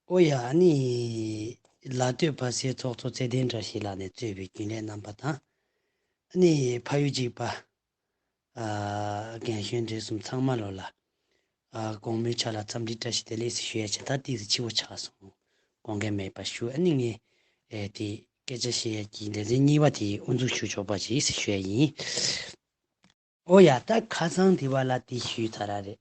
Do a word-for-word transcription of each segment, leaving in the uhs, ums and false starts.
ཨོ་ཡ། ཨ་ནི་ལ་སྟོད་པ་སེ་ཚོགས་གཙོ་ཚེ་བརྟན་བཀྲ་ཤིས་ལགས་ནས་གཙོས་པའི་རྒྱུན་ལས་རྣམ་པ་དང་། ཨ་ནི་ཕ་ཡུལ་གཅིག་པ། ཨ། རྒན་གཞོན་འདྲེས་གསུམ་ཚང་མ་ལོ་ལ། ཨ། དགོང་མོའི་ཆ་ལ་འཚམས་འདྲི་བཀྲ་ཤིས་བདེ་ལེགས་ཟེར་ཞུ་ཡ་བྱས། ད་ཏོག་ཙམ་འཕྱི་བོ་ཆགས་སོང་། དགོངས་འགལ་མེད་པ་ཞུ། ཨ་ནི་ངས། ཨེ། དེ་སྐད་ཆ་བཤད་ཡ་གི་ལེ་ཚན་གཉིས་པ་དེ་དབུ་འཛུགས་ཞུ་ཆོག་པ་ཅིག་ཟེར་ཞུ་ཡ་ཡིན། ཨོ་ཡ། ད་ཁ་སང་དེ་བ་ལ་དེ་ཞུས་ཚར་ར་རེད།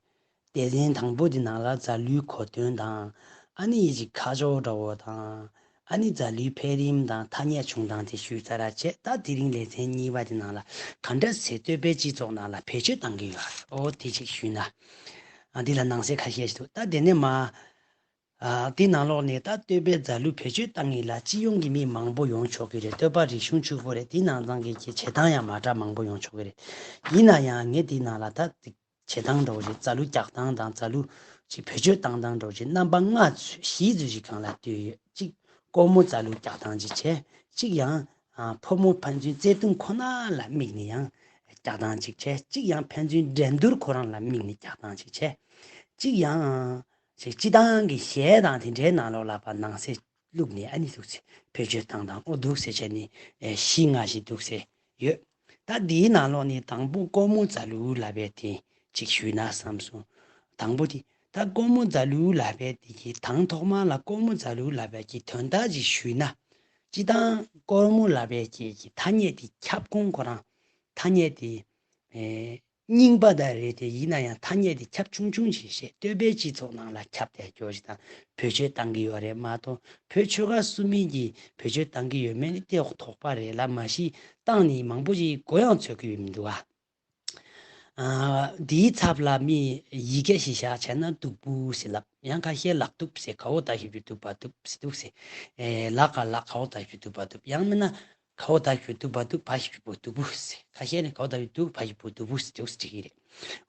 སྡེ་ཚན་དང་པོ་དེ་ནང་ལ་རྫ་ལུའི་གོ་དོན་དང་། ཨ་ནི་ཡི་ཅིག་ཁ་ཕྱོགས་འདྲ་བོ་དང་། ཨ་ནི་རྫ་ལུའི་འཕེལ་རིམ་དང་ཐ་སྙད་བྱུང་སྟངས་དེ་ཞུས་ཚར་ར་བྱས། ད་དེ་རིང་ལེ་ཚན་གཉིས་པ་དེ་ནང་ལ་ག་འདྲ་སེ་སྟོད་པའི་སྤྱི་ཚོགས་ནང་ལ་བེད་སྤྱོད་བཏང་གི་ཡོད་རེད། ཨོ་དེ་ཅིག་ཞུས་ན། ཨ། འདི་ལ་ནང་གསེས་ཁ་ཤས་ཤིག་འདུག། ད་དེ་ནས་མ། ཨ། དེ་ནང་ལོགས་ནས་ད་སྟོད་པའི་རྫ་ལུ་བེད་སྤྱོད་བཏང་ཡིན་ལ་སྤྱི་ཡོངས་ཀྱི་མི་མང་པོ་ཡོང་ཆོག་གི་རེད། སྟོད་པ་རིག་གཞུང་ཕྱུག་པོ་རེད། དེ་ནང་ཚང་གི་ཁྱེད་བྱེད་སྟངས་ཡང་མ་འདྲ་མང་པོ་ཡོང་ཆོག་གི་རེད། ཡིན་ན་ཡང་ངས་དེ་ནང་ལ་ད་བྱེད་སྟངས་འདྲ་བོ་ཞིག། རྫ་ལུ་རྒྱག་སྟངས་དང་རྫ་ལུ་ཅིག་བེད་སྤྱོད་བཏང་སྟངས་འདྲ་བོ་ཞིག་རྣམ་པ་ལྔ་ཚུ་བཞི་ཚུ་ཞིག་སྒང་ལ་བསྡུས་ཡོད། གཅིག་སྒོར་མོ་རྫ་ལུ་རྒྱག་སྟངས་ཅིག་བྱས། གཅིག་ཡང་། ཨ། ཕོ་མོ་ཕན་ཚུན་བརྩེ་དུང་ཁོ་ན་ལ་དམིགས་ནས་ཡང་རྒྱག་སྟངས་ཅིག་བྱས། གཅིག་ཡང་ཕན་ཚུན་འགྲན་བསྡུར་ཁོ་རང་ལ་དམིགས་ནས་རྒྱག་སྟངས་ཅིག་བྱས། གཅིག་ཡང་། ཅིག་སྤྱི་བཏང་གི་གཞས་དང་དེ་འདྲའི་ནང་ལོགས་ལ་ཕར་ནང་གསེས་བླུགས་ནས། ཨ་ནི་འདུག་སེ་བེད་སྤྱོད་བཏང་སྟངས། ཨོ་འདུག་སེ་བྱས་ནས། ཨེ། བཞི་ལྔ་ཞིག་འདུག་སེ་ཡོད། ད་འདིའི་ནང་ལོགས་ནས་དང་པོ་སྒོར་མོ་རྫ་ལུ་ལབ་པའི་དེ་ཅིག་ཞུས་ན་བསམ་སོང་། དང་པོ་དེ། ད་སྒོར་མོ་རྫ་ལུ་ལབ་པའི་དེ་གི་དང་ཐོག་མ་ལ་སྒོར་མོ་རྫ་ལུ་ལབ་པའི་གི་དོན་དག་ཅིག་ཞུས་ན། སྤྱི་བཏང་སྒོར་མོ་ལབ་པའི་གི་གི་ཐ་སྙད་དེ་ཁྱབ་ཁོངས་ཁོ་རང་། ཐ་སྙད་དེ། ཨེ། རྙིང་པ་ད་རེད་དེ། ཡིན་ན་ཡང་ཐ་སྙད་དེ་ཁྱབ་ཆུང་ཆུང་ཅིག་བཤད། སྟོད་པའི་སྤྱི་ཚོགས་ནང་ལ་ཁྱབ་བསྡད་རྒྱུ་ཞིག་དང་བེད་སྤྱོད་བཏང་གི་ཡོད་རེད་མ་གཏོགས། བོད་ཆོལ་ཁ་གསུམ་མིན་གྱིས་བེད་སྤྱོད་བཏང་གི་ཡོད་མེད་ནི་དེ་དོགས་པ་རེད་ལ། མ་གཞི་བཏང་ནི་མང་པོ་ཞིག་གོ་ཡང་ཚོད་ཀྱི་ཡོད་མི་འདུག་ཨ། ཨ། འདིའི་ཚབ་ལ་མི་ཡི་གེ་ཞིག་བཞག་བྱས་ན་སྟུག་པོ་ཟེར་ལབ། ཡང་ཁ་ཤས་ལག་སྟུག་ཟེར། ག་འོག་ད་ཞབས་ཀྱུ་སྟུག་པ་སྟུག་ཟེར། སྟུག་ཟེར། ཨེ། ལ་ག་ལག། ག་འོག་ད་ཞབས་ཀྱུ་སྟུག་པ་སྟུག། ཡང་མིན་ན་ག་འོག་ད་ཞབས་ཀྱུ་སྟུག་པ་སྟུག། བ་ཞབས་ཀྱུ་བུ་སྟུག་པོ་ཟེར། ཁ་ཤས་ནི་ག་འོག་ད་ཞབས་ཀྱུ་སྟུག། བ་ཞབས་ཀྱུ་བུ། སྟུག་པོ་ཟེར་འབྲི་གི་རེད།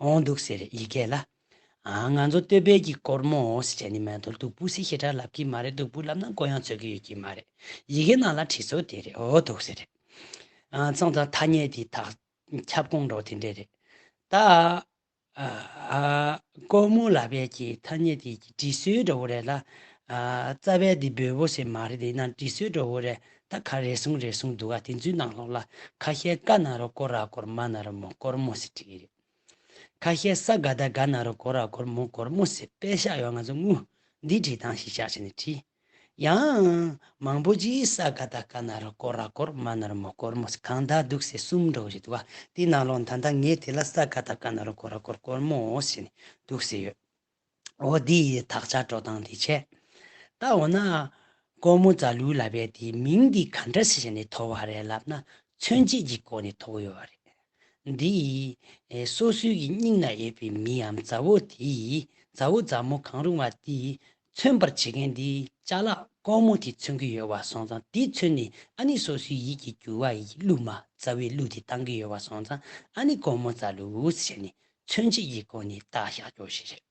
འོང་འདུག་ཟེར་རེད་ཡི་གེ་ལ། ཨ། ང་ཚོ་སྟོད་པའི་གི་སྒོར་མོ་ཟེར་བྱས་ནི་མ་གཏོགས་སྟུག་པོ་ཟེར་ཞེ་དྲག་ལབ་ཀྱི་མ་རེད། སྟུག་པོ་ལབ་ན་གོ་ཡང་ཚོད་ཀྱི་ཡོད་ཀྱི་མ་རེད། ཡི་གེ་ནང་ལ་བྲིས་སྲོལ་དེ་རེད། འོ་འདུག་ཟེར་རེད། ཨ། སོང་ཙང་ཐ་སྙད་དེ་དག་ཁྱབ་ཁོངས་འདྲ་བོ་དེ་འདྲས་རེད། ད། ཨ། ཨ། སྒོར་མོ་ལབ་པའི་གི་ཐ་སྙད་དེ་གི་འབྲི་སྲོལ་འདྲ་བོ་རེད་ལ། ཨ། རྩ་བའི་དེ་འབོལ་པོ་ཟེར་མ་རེད། དེ་ཡིན་ན་འབྲི་སྲོལ་འདྲ་བོ་རེད། ད་ག་རེ་ཟུང་རེ་ཟུང་འདུག་ག། དེ་ཚོའི་ནང་ལོགས་ལ་ཁ་ཤས་ཀ་ན་རོ་སྐོ་ར་སྐོར། མ་ན་རོ་མོ། སྐོར་མོ་ཟེར་འབྲི་གི་རེད། ཁ་ཤས་ས་ག་བཏགས་སྒ་ན་རོ་སྒོ་ར་སྒོར། མོ་སྒོར་མོ་ཟེར། དཔེ་བཞག་ཡོད། ང་ཚོ་དངུལ་འདི་འབྲི་སྟངས་ཤིག་བཞག་བྱས་ནས་བྲིས། ཡང་མང་པོ་ཅིག་ས་ག་བཏགས་སྐ་ན་རོ་སྐོ་ར་སྐོར། མ་ན་རོ་མོ། སྐོར་མོ་ཟེར། གང་ལྟར་འདུག་སེ་གསུམ་འདྲ་བོ་ཞིག་འདུག་ག། དེའི་ནང་ལོགས་ད་ལྟ་ངས་དེ་ལ་ས་ག་བཏགས་སྐ་ན་རོ་སྐོ་ར་སྐོར། སྐོར་མོ་ཟེར་ནས་འདུག་སེ་ཡོད། འོ་འདི་ཡི་དག་ཆ་འགྲོ་སྟངས་དེ་བྱས། ད་འོ་ན་སྒོར་མོ་རྫ་ལུ་ལབ་པའི་དེའི་མིང་འདི་ག་འདྲ་སེ་བྱས་ནས་ཐོགས་པ་རེད་ལབ་ན། མཚོན་བྱེད་ཀྱི་སྒོ་ནས་ཐོགས་ཡོད་པ་རེད། འདི་ཡིས། ཨེ། སོ་སོའི་གི་སྙིང་ན་ཡོད་པའི་མིའམ་མཛའ་བོ་དེ་ཡིས། མཛའ་བོ་མཛའ་མོ་གང་རུང་བ་དེ་ཡིས་མཚོན་པར་བྱེད་མཁན་དེ་ཅ་ལག་སྒོར་མོ་དེ་མཚོན་གྱི་ཡོད་པ་སོང་ཙང་། དེ་མཚོན་ནས་ཨ་ནི་སོ་སོའི་ཡིད་ཀྱི་འགྱུར་བ་ཡི་གླུ་མ། རྩ་བའི་གླུ་དེ་བཏང་གི་ཡོད་པ་སོང་ཙང་། ཨ་ནི་སྒོར་མོ་རྫ་ལུ་ཟེར་ནས་མཚོན་བྱེད་ཀྱི་སྒོ་ནས་བཏགས་བཞག་རྒྱུ་ཞིག་རེད།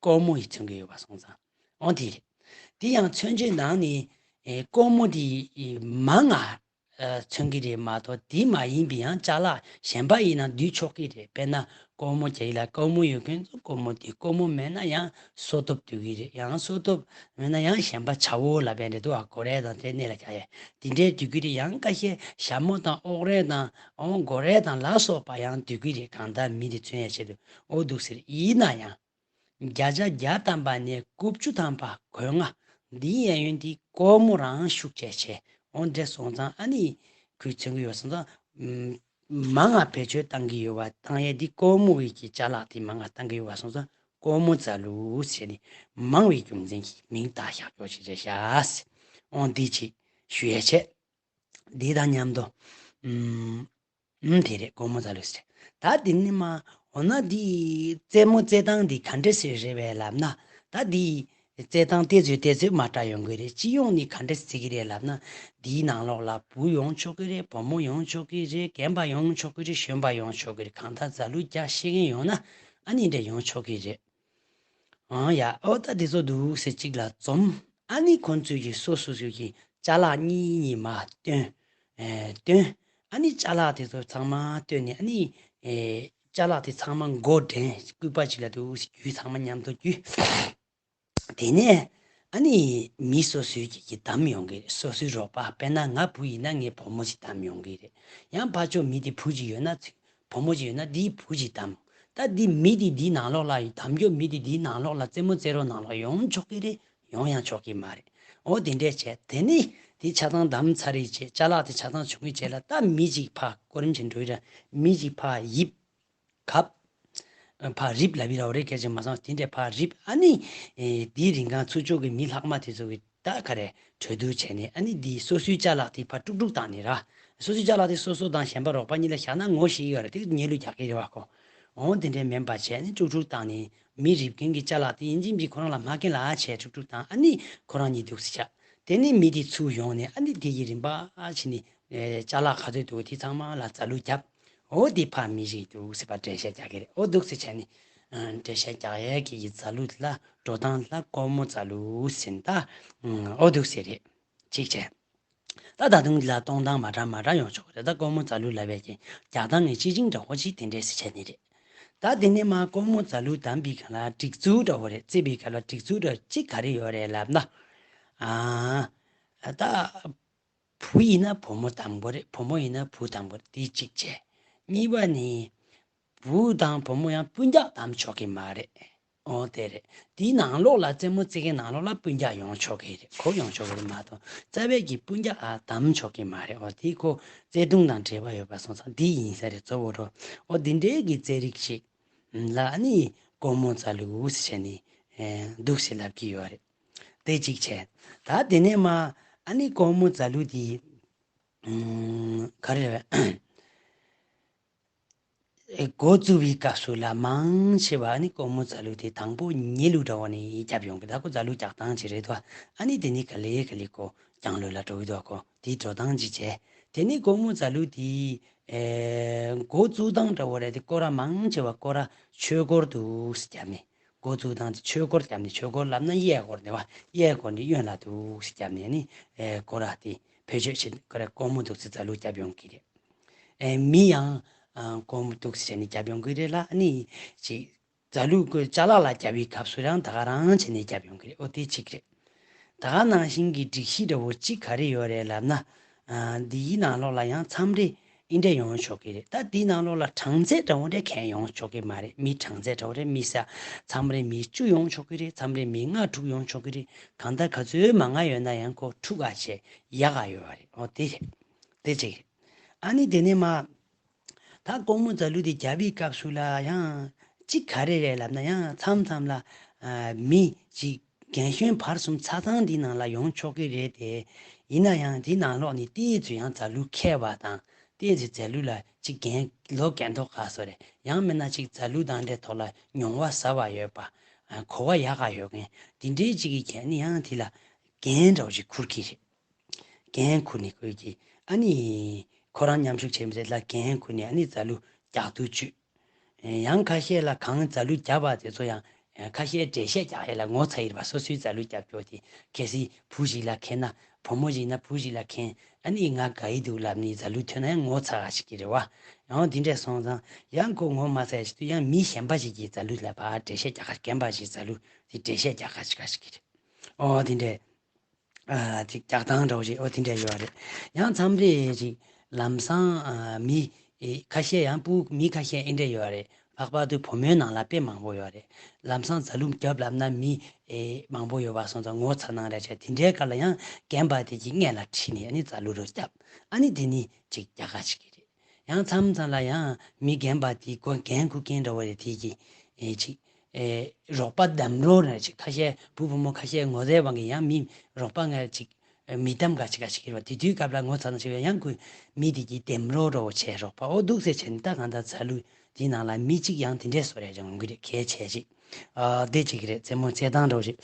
སྒོར་མོ་ཡིས་མཚོན་གྱི་ཡོད་པ་སོང་ཙང་། འོ་དེ་རེད། དེ་ཡང་མཚོན་བྱེད་ནང་ནས། ཨེ། སྒོར་མོ་དེ་མང་ང་ཨ། མཚོན་གྱི་རེད་མ་གཏོགས། དེ་མ་ཡིན་པའི་ཡང་ཅ་ལག་གཞན་པ་ཡིན་ན་འདུས་ཆོག་གི་རེད། དཔེར་ན་སྒོར་མོ་རྒྱག་ཡིན་ལ། སྒོར་མོ་ཡོད་མཁན་ཚོ་སྒོར་མོ་དེ། སྒོར་མོ་མེད་ན་ཡང་སོ་ཐོབ་འདུས་ཀྱི་རེད། ཡང་སོ་ཐོབ་མེད་ན་ཡང་གཞན་པ་བྱ་བོ་ལབ་པའི་འདྲ་འདུག་ག། སྒོ་རས་དང་དེ་སྣེ་ལ་རྒྱག་ཡ་དེ་འདྲའི་འདུས་ཀྱི་རེད། ཡང་ཁ་ཤས་ཞྭ་མོ་དང་ཨོག་རས་དང་། འོ། སྒོ་རས་དང་ལ་སོགས་པ་ཡང་འདུས་ཀྱི་རེད། གང་ལྟར་མི་དེ་མཚོན་ཡ་ཆེད་དུ། འོ་འདུག་སེ་རེད། ཡིན་ན་ཡང་། བརྒྱ་ཆ་བརྒྱ་ཐམ་པ་ནས་དགུ་བཅུ་ཐམ་པ་གོ་ལྔ་འདིའི་གཡས་གཡོན་དེ་སྒོར་མོ་རང་ཤུགས་ཆེ་ཆེ། འོ་འདྲ་སོང་ཙང་ཨ་ནི་ཁོས་མཚོན་གྱི་ཡོད་སོང་ཙང་། ཨམ། མང་ང་བེད་སྤྱོད་བཏང་གི་ཡོད་པ། བཏང་ཡས་འདི་སྒོར་མོ་ཡི་གི་ཅ་ལག་དེ་མང་ང་བཏང་གི་ཡོད་པ་སོང་ཙང་སྒོར་མོ་རྫ་ལུ་ཟེར་ནས་མང་བའི་རྒྱུ་མཚན་གྱིས་མིང་བཏགས་བཞག་རྒྱུ་ཞིག་རེད་ཤག། འོ་འདི་ཅིག་ཞུ་ཡས་བྱས། འདི་དང་མཉམ་དུ། ཨམ། ཨུམ། དེ་རེད། སྒོར་མོ་རྫ་ལུ་ཟེར། ད་འདི་ནི་མ། འོ་ན་འདི་རྩེད་མོ་རྩེ་སྟངས་འདི་ག་འདྲ་ཟེར་རེད་པས་ལབ་ན། ད་འདི་རྩེད་སྟངས་དེ་ཚོའི་དེ་ཚོའི་མ་འདྲ་ཡོང་གི་རེད། སྤྱི་ཡོངས་ནི་ག་འདྲ་ཟེར་གི་རེད་ལབ་ན། འདིའི་ནང་ལོགས་ལ་བུ་ཡོང་ཆོག་གི་རེད། བུ་མོ་ཡོང་ཆོག་གི་རེད། རྒན་པ་ཡོང་ཆོག་གི་རེད། གཞོན་པ་ཡོང་ཆོག་གི་རེད། གང་ལྟར་རྫ་ལུ་རྒྱག་ཤེས་མཁན་ཡོང་ན་ཨ་ནི་འདྲ་ཡོང་ཆོག་གི་རེད། ཨང་ཡ། ཨོ་ད་འདི་ཚོ་འདུག་སེ་གཅིག་ལ་འཛོམས། ཨ་ནི་ཁོང་ཚོས་ཀྱི་སོ་སོ་སོ་གྱི་ཅ་ལག་གཉིས་གཉིས་མར་སྟོན། ཨེ། སྟོན། ཨ་ནི་ཅ་ལག་དེ་ཚོ་ཚང་མ་སྟོན་ནས། ཨ་ནི། ཨེ། ཅ་ལག་དེ་ཚང་མ་མགོ་འདྲེན། སྐུད་པ་གཅིག་ལ་འདུག་སེ་རྒྱུས་ཚང་མ་མཉམ་དུ་རྒྱུས། དེ་ནས་ ཨ་ནི་མི་སོ་སོའི་གི་གི་བདམས་ཡོང་གི་རེད། སོ་སོའི་རོགས་པ། དཔེར་ན་ང་བུ་ཡིན་ན་ངའི་བུ་མོ་ཅིག་བདམས་ཡོང་གི་རེད། ཡང་ཕར་ཕྱོགས་མི་དེ་བུ་ཅིག་ཡོད་ན་ཚུ་བུ་མོ་ཅིག་ཡོད་ན་དེའི་བུ་ཅིག་བདམས། ད་འདི་མི་དེ་འདིའི་ནང་ལོགས་ལ་ཡོད། བདམས་རྒྱུ་མི་དེ་འདིའི་ནང་ལོགས་ལ་རྩེད་མོ་རྩེ་རོགས་ནང་ལོགས་ཡོང་ཆོག་གི་རེད། ཡོང་ཡང་ཆོག་གི་མ་རེད། འོ་དེ་འདྲས་བྱས། དེ་ནི་དེ་ཆ་ཚང་བདམས་ཚར་རེད་བྱས། ཅ་ལག་དེ་ཆ་ཚང་བྱུང་བའི་རྗེས་ལ་ད་མི་གཅིག་ཕར་སྐོར་རིམ་བྱས་འགྲོ་ཡི་ར། མི་གཅིག་ཕར་ཡིབ། གབ། ཕར་རིབ་ལབ་ཡི་ར། འོ་རེད། སྐད་ཆ་མ་སོང་། དེ་འདྲས་ཕར་རིབ། ཨ་ནི་ཨེ་དེའི་རིང་གང་ཚུར་ཕྱོགས་ཀྱི་མི་ལྷག་མ་དེ་ཚོ་གི་ད་ག་རེ་གྲོས་བསྡུར་བྱས་ནས། ཨ་ནི་འདི་སོ་སོའི་ཅ་ལག་དེ་ཕར་དཀྲུག་དཀྲུག་བཏང་ནས་ར། སོ་སོའི་ཅ་ལག་དེ་སོ་སོ་དང་གཞན་པ་རོགས་པ་གཉིས་ལ་བཞག་ན་ངོ་ཤེས་ཀྱི་ཡོད་རེད། དེ་ཉེས་ལུས་རྒྱག་གི་རེད་བ་ཁོ། འོ་དེ་འདྲས་མིན་པ་བྱས་ནས་དཀྲུག་དཀྲུག་བཏང་ནས། མི་རིབ་མཁན་གྱི་ཅ་ལག་དེ་ཡིན་གཅིག་མིན་གཅིག་ཁོ་རང་ལ་མ་མཁན་ལ་བྱས་དཀྲུག་དཀྲུག་བཏང་། ཨ་ནི་ཁོ་རང་གཉིས་འདུག་སེ་བྱས། དེ་ནས་མི་དེ་ཚུར་ཡོང་ནས། ཨ་ནི་དེ་གི་རིམ་པ་བྱས་ནས་ཨེ་ཅ་ལག་ག་ཚོད་འདུག་དེ་ཚང་མ་ལ་རྫ་ལུག་བརྒྱབ། འོ་དེ་ཕར་མི་ཞིག་འདུག་སེ་ཕར་འགྲེལ་བཤད་རྒྱག་གི་རེད། འོ་འདུག་སེ་བྱས་ནས་ཨ་འགྲེལ་བཤད་རྒྱག་ཡས་ཀྱི་གི་རྫ་ལུག་ལ་འགྲོ་སྟངས་ལ་ཀོ་མོ་རྫ་ལུག་ཟེར་ནས་ད། ཨ་འོ་འདུག་སེ་རེད། གཅིག་བྱས། ད་ད་དུང་ལ་གཏོང་སྟངས་མ་འདྲ་མ་འདྲ་ཡོང་ཆོག་གི་རེད། ད་ཀོ་མོ་རྫ་ལུག་ལབ་པའི་གི་རྒྱག་སྟངས་ངས་སྤྱི་ཆིངས་འདྲ་བོ་ཅིག་དེ་འདྲས་སེ་བྱས་ནས་རེད། ད་དེ་ནས་མར་ཀོ་མོ་རྫ་ལུག་བདམས་པའི་སྒང་ལ་སྒྲིག་ཚུལ་འདྲ་བོ་རེད། རྩེ་བའི་སྒང་ལ་སྒྲིག་ཚུལ་འདྲ་གཅིག་ག་རེ་ཡོད་རེད་ལབ་ན། ཨ་ད་བུ་ཡིན་ན་བུ་མོ་བདམས་དགོས་རེད། བུ་མོ་ཡིན་ན་བུ་བདམས་དགོས་རེད། དེ་གཅིག་བྱས། གཉིས་པ་ནི། བུ་དང་བུ་མོ་ཡང་སྤུན་ཀྱག་བདམས་ཆོག་གི་མ་རེད། འོ་དེ་རེད། དེའི་ནང་ལོགས་ལ་རྩེད་མོ་རྩེ་མཁན་ནང་ལོགས་ལ་སྤུན་ཀྱག་ཡོང་ཆོག་གི་རེད། ཁོ་ཡོང་ཆོག་གི་རེད་མ་གཏོགས་རྩ་བའི་གི་སྤུན་ཀྱག་ཨ་བདམས་ཆོག་གི་མ་རེད། འོ་དེ་ཁོ་བརྩེ་དུང་དང་འབྲེལ་བ་ཡོད་པ་སོང་ཙང་དེ་ཡིན་ས་རེད། གཙོ་བོ་འགྲོ། འོ་དེ་འདྲའི་གི་རྩེད་རིགས་ཤིག་ལ་ཨ་ནི་ཀོ་མོ་རྫ་ལུག་ཟེར་ནས་ཨེ་འདུག་སེ་ལབ་ཀྱི་ཡོད་རེད། དེ་གཅིག་བྱས། ད་དེ་ནས་མར་ཨ་ནི་ཀོ་མོ་རྫ་ལུག་དེ་ཨུམ་ག་རེ་རེད། ཨེ་འགོ་བཙུགས་པའི་སྐབས་སུ་ལ་མང་ཆེ་བ་ནི་ཀོ་མོ་རྫ་ལུག་དེ་དང་པོ་ཉལ་ལུགས་འདྲ་བོ་ནས་བརྒྱབ་ཡོང་གི། ད་ཁོ་རྫ་ལུག་རྒྱག་སྟངས་ཅིག་རེད་དོ། ཨ་ནི་དེ་ནི་ག་ལེ་ག་ལེ་ཁོ་རྒྱང་ལོགས་ལ་འགྲོ་གི་འདུག་ཁོ་དེའི་འགྲོ་སྟངས་ཅིག་བྱས། དེ་ནི་ཀོ་མོ་རྫ་ལུག་དེ་ཨེ་འགོ་བཙུགས་སྟངས་འདྲ་བོ་རེད་དེ། སྐོར་ར་མང་ཆེ་བ་སྐོར་ར་ཆོས་སྐོར་འདུག་སེ་བརྒྱབ་ནས། འགོ་བཙུགས་སྟངས་དེ་ཆོས་སྐོར་བརྒྱབ་ནས། ཆོས་སྐོར་ལབ་ན་གཡས་སྐོར་ནས་བ། གཡས་སྐོར་ནས་གཡོན་ལ་འདུག་སེ་བརྒྱབ་ནས་ནི་ཨེ་སྐོར་ར་དེ་བེད་སྤྱོད་བྱེད་ཀྱི་རེད། ཀོ་མོ་འདུག་སེ་རྫ་ལུག་བརྒྱབ་ཡོང་གི་རེད། ཨེ་མི་ཡང་ཨ་ཀོ་མོ་འདུག་སེ་བྱས་ནས་བརྒྱབ་ཡོང་གི་རེད་ལ། ཨ་ནི་ཅིག་རྫ་ལུག་གི་ཅ་ལག་ལ་བརྒྱབ་པའི་སྐབས་སུ་ཡང་ད་ག་རང་བྱས་ནས་བརྒྱབ་ཡོང་གི་རེད། ཨོ་དེ་གཅིག་རེད། ད་ག་ནང་བཞིན་གྱི་སྒྲིག་གཞི་འདྲ་བོ་གཅིག་ག་རེ་ཡོད་རེད་ལབ་ན། ཨ་འདིའི་ནང་ལོགས་ལ་ཡང་མཚམས་རེ་འདི་འདྲ་ཡོང་ཆོག་གི་རེད། ད་འདིའི་ནང་ལོགས་ལ་གྲངས་ཚད་འདྲ་བོ་འདྲ་གང་ཡོང་ཆོག་གི་མ་རེད། མི་གྲངས་ཚད་འདྲ་བོ་རེད། མི་ས་མཚམས་རེ་མི་བཅུ་ཡོང་ཆོག་གི་རེད། མཚམས་རེ་མི་ལྔ་དྲུག་ཡོང་ཆོག་གི་རེད། གང་ལྟར་ག་ཚོད་མང་ང་ཡོད་ན་ཡང་ཁོ་ཕྲུ་གུ་བྱས་ཡག་ག་ཡོད་པ་རེད། ཨོ་དེ་རེད། དེ་གཅིག་རེད། ཨ་ནི་དེ་ནས་མ་ད་ཀོ་མོ་རྫ་ལུག་དེ་རྒྱབ་པའི་སྐབས་སུ་ལ་ཡང་གཅིག་ག་རེ་རེད་ལབ་ན། ཡང་མཚམས་མཚམས་ལ་ཨ་མི་གཅིག་རྒན་གཞོན་བར་གསུམ་ཆ་ཚང་འདི་ནང་ལ་ཡོང་ཆོག་གི་རེད་དེ། ཡིན་ན་ཡང་འདི་ནང་ལོགས་ནས་ཏོག་ཙམ་ཡང་རྫ་ལུག་མཁས་པ་དང་། ཏོག་ཙམ་རྫ་ལུག་ལ་གཅིག་རྒན་ལོ་རྒན་མདོག་ཁ་སོ་རེད། ཡང་མིན་ན་གཅིག་རྫ་ལུག་དང་འདྲའི་ཐོག་ལ་མྱོང་བ་ཟབ་པ་ཡོད་པ། ཨ་གོ་བ་ཡག་ག་ཡོད་མཁན་དེ་འདྲའི་གཅིག་གིས་ཁྱེད་ནི་ཡང་དེ་ལ་རྒན་འདྲ་བོ་ཅིག་ཁུར་གྱི་རེད། འགན་ཁུར་ནས་ཁོས་ཀྱིས་ཨ་ནི་ཁོ་རང་མཉམ་ཞུགས་བྱེད་མི་ཚེ་ལ་འགན་ཁུར་ནས་ཨ་ནི་རྫ་ལུག་རྒྱག་ཏུ་བཅུག་ཡང་ཁ་ཤས་ལ་གང་རྫ་ལུག་བརྒྱབ་པ་དེ་ཚོ་ཡང་ཁ་ཤས་འགྲེལ་བཤད་རྒྱག་ཡས་ལ་ངོ་ཚ་ཡིར་བ། སོ་སོའི་རྫ་ལུག་བརྒྱབ་ཀྱོག་དེ་གལ་སྲིད་བུ་ཞིག་ལ་མཁྱེན་ན། བུ་མོ་ཞིག་ན་བུ་ཞིག་ལ་མཁྱེན། ཨ་ནི་ང་དགའ་ཡི་འདུག་ལབ་ནི་རྫ་ལུག་ཐོན་ན་ཡང་ངོ་ཚ་ག་ཞིག་གི་རེད་བ། ཡང་དེ་འདྲས་སོང་ཙང་ཡང་ཁོ་ངོ་མ་ཚ་ཡ་ཞིག་ཏུ་ཡང་མི་གཞན་པ་ཞིག་གིས་རྫ་ལུག་ལ་ཕར་འགྲེལ་བཤད་རྒྱག་ག་རྒན་པ་ཞིག་རྫ་ལུག་དེ་འགྲེལ་བཤད་རྒྱག་ག་ཞིག་ག་ཞིག་གི་རེད། ཨོ་དེ་འདྲས། ཨ་ཅིག་རྒྱག་སྟངས་འདྲ་བོ་ཞིག་ཨོ་དེ་འདྲ་ཡོད་རེད། ཡང་མཚམས་རེ་ཅིག་ལམ་སང་ཨ་མི་ཨེ་ཁ་ཤས། ཡང་སྤུ་མི་ཁ་ཤས་ཨེ་འདྲ་ཡོད་རེད། ལྷག་པར་དུ་བུ་མོའི་ནང་ལ་དཔེ་མང་པོ་ཡོད་རེད། ལམ་སང་རྫ་ལུག་རྒྱབ་ལབ་ན་མི་ཨེ་མང་པོ་ཡོད་པ་སོང་ཙང་ངོ་ཚ་སྣང་རེ་བྱས། དེ་འདྲའི་སྐབས་ལ་ཡང་རྒན་པ་དེ་གྱིས་སྔས་ལ་ཁྲིད་ནས་ཨ་ནི་རྫ་ལུག་རོ་རྒྱབ། ཨ་ནི་དེ་ནི་ཅིག་རྒྱག་ག་ཅིག་གི་རེད། ཡང་མཚམས་མཚམས་ལ་ཡང་མི་རྒན་པ་དེའི་སྒོ་འགན་འཁུར་མཁན་འདྲ་བོ་རེད། དེ་གྱིས་ཨེ་ཅིག་ཨེ་རོགས་པ་བདམས་རོགས་ནས་ཅིག་ཁ་ཤས་བུ་བུ་མོ་ཁ་ཤས་ངོ་ཚའི་དབང་གིས་ཡང་མི་རོགས་པ་ང་ཅིག་ཨེ་མི་བདམས་ག་ཅིག་ག་ཅིག་རེད་བ། དེ་དུས་སྐབས་ལ་ངོ་ཚ་ན་ཅིག་ཡང་ཁོས་མི་དེ་གྱིས་བདམས་རོགས་འདྲ་བོ་བྱས། རོགས་པ་ཨོ་འདུག་སེ་བྱས་ནས་ད་གང་ལྟར་རྫ་ལུག་དེའི་ནང་ལ་མི་གཅིག་ཡང་དེ་འདྲས་བཟོ་རེ་ཡོང་གི་རེད། གལ་ཆེ་ཅིག་ཨ་དེ་ཅིག་རེད། རྩེད་མོ་རྩེ་སྟངས་འདྲ་བོ་ཅིག་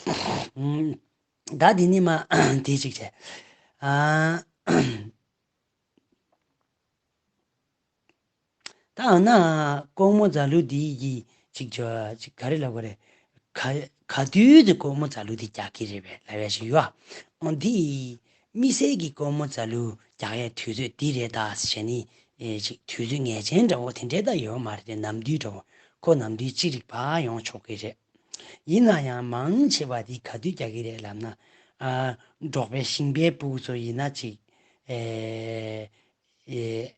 ཨུམ། ད་དེ་ནི་མ་དེ་ཅིག་བྱས། ཨ། ད་ཨ་ན་ཀོ་མོ་རྫ་ལུག་འདི་ཡི་ཅིག་ཅོ་ཅིག་ག་རེ་ལབ་དགོས་རེད། ག་ག་དུས་དུ་ཀོ་མོ་རྫ་ལུག་འདི་རྒྱག་གི་རེད་པས་ལབ་ཡ་ཞིག་ཡོད། འོ་འདི་དམིགས་བསལ་གྱི་ཀོ་མོ་རྫ་ལུག་རྒྱག་ཡའི་དུས་ཚོད་འདི་རེད་ད་ཟེར་ནི་ཨེ་ཅིག་དུས་ཚོད་ངེས་ཅན་འདྲ་བོ་དེ་འདྲས་ད་ཡོད་མ་རེད་དེ། ནམ་དུས་འདྲ་བོ་ཁོ་ནམ་དུས་ཅི་རིགས་པ་ཡོང་ཆོག་གི་རེད། ཡིན་ན་ཡང་མང་ཆེ་བ་དེ་ག་དུས་རྒྱག་གི་རེད་ལབ་ན། ཨ། འབྲོག་པའི་ཞིང་པའི་ཕྲུ་གུ་ཚོ་ཡིན་ན་ཅིག་ཨེ། ཨེ།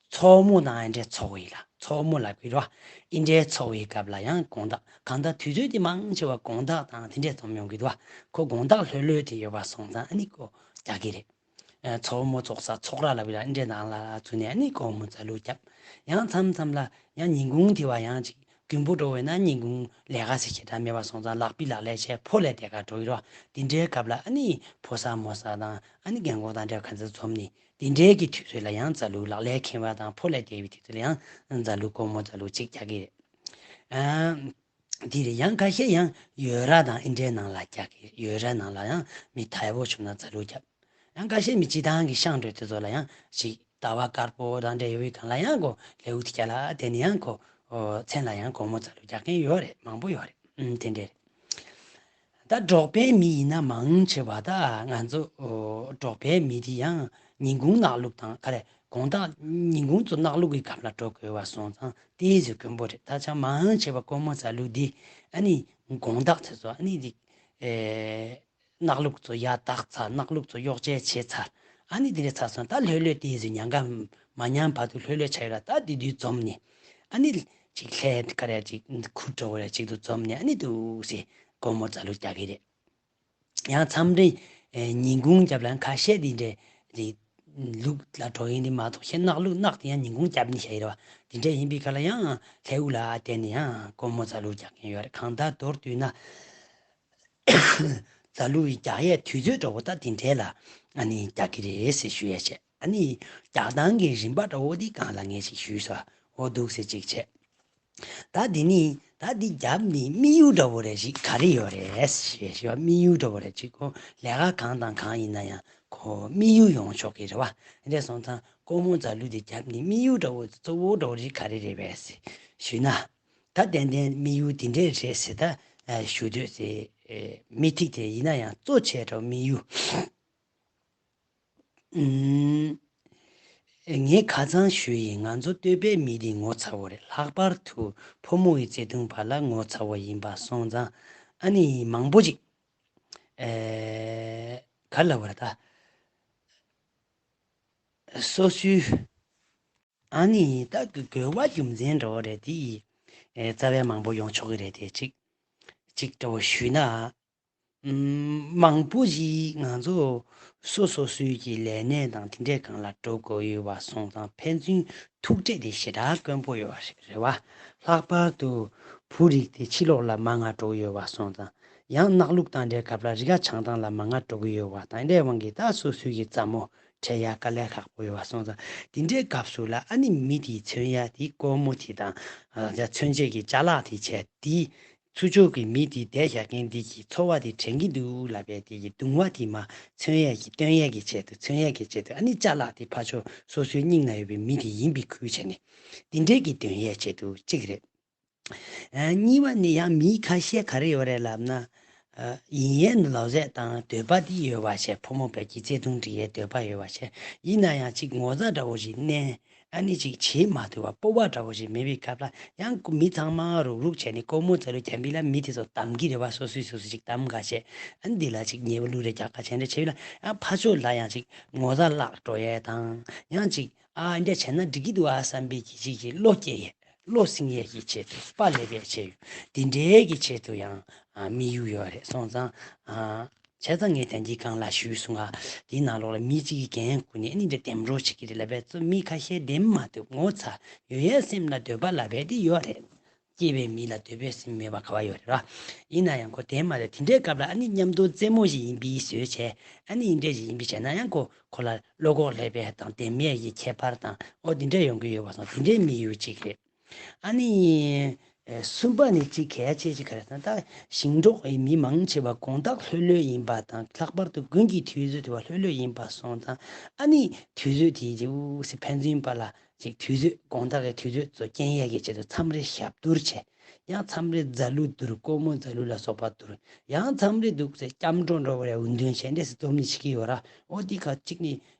མཚོ་མོ་དང་ཨེ་འདྲའི་ཚོགས་ཡིན་ལ། མཚོ་མོ་ལབ་ཀྱི་རེད་བ། ཨེ་འདྲའི་ཚོགས་ཡི་སྐབས་ལ་ཡང་དགོང་དག་གང་ལྟར་དུས་ཚོད་དེ་མང་ཆེ་བ་དགོང་དག་དང་དེ་འདྲའི་འཛོམས་ཡོང་གི་འདུག་བ། ཁོ་དགོང་དག་ལྷོད་ལྷོད་དེ་ཡོད་པ་སོང་ཙང་ཨ་ནི་ཁོ་རྒྱག་གི་རེད། ཨ། མཚོ་མོ་ཚོགས་ས་ཚོགས་ར་ལབ་ཡ་ཨེ་འདྲའི་ནང་ལ་ཚུད་ནས་ཨ་ནི་སྒོར་མོ་རྫ་ལུག་རྒྱབ། ཡང་མཚམས་མཚམས་ལ་ཡང་ཉིན་གུང་དེ་བ་ཡང་ཅིག་རྒན་པོ་འགྲོ་བས་ན་ཉིན་གུང་ལས་ཀ་ཟེར་ཞེ་དྲག་མེད་པ་སོང་ཙང་ལག་པི་ལག་ལེན་བྱས་ཕོ་ལས་དེ་ག་འགྲོ་ཡི་རོ། དེ་འདྲའི་སྐབས་ལ་ཨ་ནི་ཕོ་གསར་མོ་གསར་དང་ཨ་ནི་རྒན་གོག་དང་འདྲ་ག་ཚོད་འཛོམས་ནས་དེ་འདྲའི་གི་དུས་ཚོད་ལ་ཡང་རྫ་ལུག་ལག་ལེན་མཁན་པ་དང་ཕོ་ལས་དེ་བའི་དུས་ཚོད་ལ་ཡང་རྫ་ལུག་སྒོར་མོ་རྫ་ལུག་གཅིག་རྒྱག་གི་རེད། ཨ། དེ་རེད། ཡང་ཁ་ཤས་ཡང་ཡོས་ར་དང་ཨེ་འདྲའི་ནང་ལ་རྒྱག་གི་རེད། ཡོས་ར་ནང་ལ་ཡང་མི་དལ་པོ་བྱུང་ན་རྫ་ལུག་རྒྱབ། ཡང་ཁ་ཤས་མི་སྤྱི་བཏང་གི་ཤང་འགྲོ་དེ་ཚོ་ལ་ཡང་ཅིག་ཟླ་བ་དཀར་པོ་དང་འབྲེལ་ཡོད་པའི་སྒང་ལ་ཡང་ཁོ་ལེའུ་དེ་རྒྱ་ལ་དེ་ནི་ཡང་ཁོ་མཚན་ལ་ཡང་སྒོར་མོ་རྫ་ལུག་རྒྱག་མཁན་ཡོད་རེད། མང་པོ་ཡོད་རེད། ཨུམ། དེ་འདྲ་རེད། ད་འབྲོག་པའི་མི་ཡིན་ན་མང་ཆེ་བ་ད་ང་ཚོ་འབྲོག་པའི་མི་དེ་ཡང་ཉིན་གུང་གནག་ལུག་དང་ག་རེ་དགོང་དག་ཉིན་གུང་ཚོ་གནག་ལུག་གི་སྒང་ལ་འགྲོ་དགོས་པ་སོང་ཙང་དེ་ཟེར་དཀོན་པོ་རེད། ད་ཆ་མང་ཆེ་བ་སྒོར་མོ་རྫ་ལུག་འདི་ཨ་ནི་དགོང་དག་ཚེ་ཚོ་ཨ་ནི་འདི་ཨེ། གནག་ལུག་ཚོ་ཡར་བཏགས་ཚར། གནག་ལུག་ཚོ་གཡོག་བྱེད་བྱས་ཚར། ཨ་ནི་དེ་འདྲ་ཚར་སོང་། ད་ལྷོད་ལྷོད་དེ་ཟེར་ཉམས་ཀ་མ་ཉམས་བར་དུ་ལྷོད་ལྷོད་ཆགས་ཡོད་ལ། ད་དེ་དུས་འཛོམས་ནས་ཨ་ནི་ཅིག་ལྷས་ག་རེ་ཅིག་ཁུར་འདྲ་བོ་རེ་ཅིག་ཏུ་འཛོམས་ནས་ཨ་ནི་འདུག་སེ་སྒོར་མོ་རྫ་ལུག་རྒྱག་གི་རེད། ཡང་མཚམས་རེ་ཨེ་ཉིན་གུང་རྒྱབ་ལ་ཁ་ཤས་དེ་འདྲའི་དེ་ལུག་ལ་འགྲོ་ཡིན་དེ་མ་གཏོགས་ཤེས་གནག་ལུག་གནག་དེ་ཡང་ཉིན་གུང་རྒྱབ་ནི་ཤེས་རེད་བ། དེ་འདྲ་ཡིན་པའི་ཁ་ལ་ཡང་ལྷའི་དབུ་ལ་བརྟེན་ནས་ཡང་སྒོར་མོ་རྫ་ལུག་རྒྱག་མཁན་ཡོད་རེད། གང་ལྟར་མདོར་བསྡུས་ན་རྫ་ལུག་རྒྱག་ཡས་དུས་ཚོད་འདྲ་བོ་ད་དེ་འདྲའི་ལ་ཨ་ནི་རྒྱག་གི་རེད་ཟེར་ཞུ་ཡས་བྱས། ཨ་ནི་རྒྱག་སྟངས་ཀྱི་རིམ་པ་འདྲ་བོ་འདི་སྒང་ལ་ངས་ཅིག་ཞུས་སོ། འོ་འདུག་སེ་ཅིག་བྱས། ད་འདི་ནི་ད་འདི་རྒྱབ་ནི་དམིགས་ཡུལ་འདྲ་བོ་རེ་ཞིག་ག་རེ་ཡོད་རེད་ཞེས་ཞུ་བ། དམིགས་ཡུལ་འདྲ་བོ་རེ་ཅིག་ཁོ་ལས་ཀ་གང་དང་གང་ཡིན་ན་ཡང་ཁོ་དམིགས་ཡུལ་ཡོང་ཆོག་གི་རེད་བ། དེ་འདྲ་སོང་ཙང་སྒོར་མོ་རྫ་ལུག་འདི་རྒྱབ་ནི་དམིགས་ཡུལ་འདྲ་བོ་གཙོ་བོ་འདྲ་བོ་རེ་ག་རེ་རེད་པས་ཞུས་ན། ད་ཏན་ཏན་དམིགས་ཡུལ་འདི་འདྲས་རེད་ཟེར་ད་ཞུ་འདོད་ཟེར། མི་ཐིག་དེ་ཡིན་ན་ཡང་གཙོ་ཆེ་འདྲ་བོ་དམིགས་ཡུལ། ངས་ཁ་སང་ཞུས་ཡིན། ང་ཚོ་སྟོད་པའི་མི་དེ་ངོ་ཚ་བོ་རེད། ལྷག་པར་དུ་ཕོ་མོ་ཡི་བརྩེ་དུང་བར་ལ་ངོ་ཚ་བོ་ཡིན་པ་སོང་ཙང་ཨ་ནི་མང་པོ་ཅིག་ཨེ། ག་ལབ་དགོས་རེད་ད། སོ་སོའི་ཨ་ནི་ད་དགོས་པ་རྒྱུ་མཚན་འདྲ་བོ་རེད་དེ། ཨེ། རྩ་བའི་མང་པོ་ཡོང་ཆོག་གི་རེད་དེ་ཅིག་ཅིག་འདྲ་བོ་ཞུས་ན། ཨམ། མང་པོ་ཞིག་ང་ཚོ་སོ་སོ་སོའི་གི་ལས་གནས་དང་དེ་འདྲའི་སྒང་ལ་འགྲོ་དགོས་ཡོད་པ་སོང་ཙང་ཕན་ཚུན་ཐུག་འཕྲད་དེ་ཞེ་དྲག་དཀོན་པོ་ཡོད་པ་རེད་བ། ལྷག་པར་དུ་བུ་རིགས་དེ་ཕྱི་ལོགས་ལ་མང་ང་འགྲོ་གི་ཡོད་པ་སོང་ཙང་། ཡང་གནག་ལུག་དང་འདྲའི་སྐབས་ལ་རི་ཁ་བྱང་ཐང་ལ་མང་ང་འགྲོ་གི་ཡོད་པ་དང་འདྲའི་དབང་གིས་ད་སོ་སོའི་གི་མཚན་མོ་འཕྲད་ཡ་དཀའ་ལས་ཁག་པོ་ཡོད་པ་སོང་ཙང་དེ་འདྲའི་སྐབས་སུ་ལ་ཨ་ནི་མི་དེའི་མཚོན་ཡ་དེ་སྒོར་མོ་དེ་དང་། ཨ། མཚོན་བྱེད་ཀྱི་ཅ་ལག་དེ་བྱས་དེ། ཚུར་ཕྱོགས་ཀྱི་མི་དེ་བསྡད་བཞག་མཁན་དེ་གི་ཚོར་བ་དེ་དྲན་གྱི་འདུག་ལབ་པའི་དེ་གི་གདུང་བ་དེ་མ་མཚོན་ཡས་ཀྱི་སྟོན་ཡས་ཀྱི་ཆེད་དུ། མཚོན་ཡས་ཀྱི་ཆེད་དུ། ཨ་ནི་ཅ་ལག་དེ་ཕར་ཕྱོགས་སོ་སོའི་སྙིང་ན་ཡོད་པའི་མི་དེ་ཡིན་པའི་ཁུལ་བྱས་ནས་དེ་འདྲས་ཀྱི་སྟོན་ཡས་ཆེད་དུ་གཅིག་རེད། ཨ། གཉིས་པ་ནི་ཡང་མི་ཁ་ཤས་ག་རེ་ཡོད་རེད་ལབ་ན། ཨ། ཡིན་ཡས་ནི་ལོ་ཚད་དང་འདོད་པ་དེ་ཡོད་པ་བྱས། ཕོ་མོ་བར་གྱི་བརྩེ་དུང་འགྲིག་ཡས་འདོད་པ་ཡོད་པ་བྱས། ཡིན་ན་ཡང་ཅིག་ངོ་ཚ་འདྲ་བོ་ཞིག་གནས། ཨ་ནི་ཅིག་བྱེད་མ་ཐུབ་པ་སྤོབས་པ་འདྲ་བོ་ཞིག་མེད་པའི་སྐབས་ལ་ཡང་མི་ཚང་མ་རུག་རུག་བྱས་ནས་སྒོར་མོ་རྫ་ལུག་རྒྱབ་པ་ལ་མི་དེ་ཚོ་གདམ་གྱི་རེད་བ། སོ་སོས་སོ་སོ་ཅིག་གདམ་ག་བྱས། ཨ་ནི་འདི་ལ་ཅིག་ཉེས་པ་བླུགས་རེ་རྒྱག་ག་བྱས་འདྲ་བྱས་པ་ལ་ཡང་ཕར་ཕྱོགས་ལ་ཡང་ཅིག་ངོ་ཚ་བརླག་འགྲོ་ཡས་དང་། ཡང་ཅིག་ཨ། འདི་འདྲ་བྱས་ན་འགྲིག་གི་འདུག་ཨ་བསམ་པའི་གི་ཅིག་གི་བློ་སྐྱེ་ཡས། བློ་སེང་ཡས་ཀྱི་ཆེད་དུ། དཔའ་ལས་པའི་ཆེད་དུ། འདི་འདྲའི་གི་ཆེད་དུ་ཡང་། ཨ། དམིགས་ཡུལ་ཡོད་རེད་སོང་ཙང་། ཨ། བྱས་ཙང་ངས་དན་གྱི་སྒང་ལ་ཞུས་སོང་ང་། དེའི་ནང་ལོགས་ལ་མི་གཅིག་གིས་འགན་བསྐུར་ནས་ཨ་ནི་འདྲ་འདེམས་རོགས་བྱེད་ཀྱི་རེད་ལབ་པས། ཚོ་མི་ཁ་ཤས་འདེམས་མ་ཐུབ། ངོ་ཚ། ཡོད་ཡས་སེམས་ལ་འདོད་པ་ལབ་པའི་དེ་ཡོད་རེད། སྐྱེས་པའི་མི་ལ་འདོད་པའི་སེམས་མེད་པ་ག་བ་ཡོད་རེད་ར། ཡིན་ན་ཡང་ཁོ་འདེམས་མ་ཐུབ། དེ་འདྲའི་སྐབས་ལ་ཨ་ནི་མཉམ་དུ་རྩེད་མོ་ཞིག་ཡིན་པའི་བཟོས་བྱས། ཨ་ནི་འདི་འདྲ་ཞིག་ཡིན་པའི་བྱས་ན་ཡང་ཁོ་ཁོ་ལ་བློ་ཁོག་སླེབས་པའི་དང་འདེམས་ཡས་ཀྱི་ཁྱད་པར་དང་། ཨོ་དེ་འདྲ་ཡོང་གི་ཡོད་པ་སོང་། དེ་འདྲའི་དམིགས་ཡུལ་གཅིག་རེད། ཨ་ནི། ཨེ། གསུམ་པ་ནི་གཅིག་གལ་ཆེ་ཅིག་ག་རེ་ཟེར་ན། ད་ཞིང་འབྲོག་གི་མི་མང་ཆེ་བ་དགོང་དག་ལྷོད་ལྷོད་ཡིན་པ་དང་། ལྷག་པར་དུ་དགུན་གྱི་དུས་ཚོད་དེ་བ་ལྷོད་ལྷོད་ཡིན་པ་སོང་ཙང་། ཨ་ནི་དུས་ཚོད་དེ་ཅིག་ཕན་ཚུན་བར་ལ་ཅིག་དུས་ཚོད། དགོང་དག་གི་དུས་ཚོད་ཚོ་རྐྱེན་ཡས་ཀྱི་ཆེད་དུ་མཚམས་རེ་ཞབས་བསྡུར་བྱས། ཡང་མཚམས་རེ་རྫ་ལུ་བསྡུར། ཀོར་མོ་རྫ་ལུ་ལ་སོགས་པ་བསྡུར། ཡང་མཚམས་རེ་འདུག་ཟེར་སྐྱབས་འགྲོ་འགྲོ་བ་རེ་འུར་འདོན་བྱས་འདྲ་ཟེར་སྡོམ་ནི་བྱེད་ཀྱི་ཡོད་ར། འོ་དེ་ཁ་གཅིག་ནི་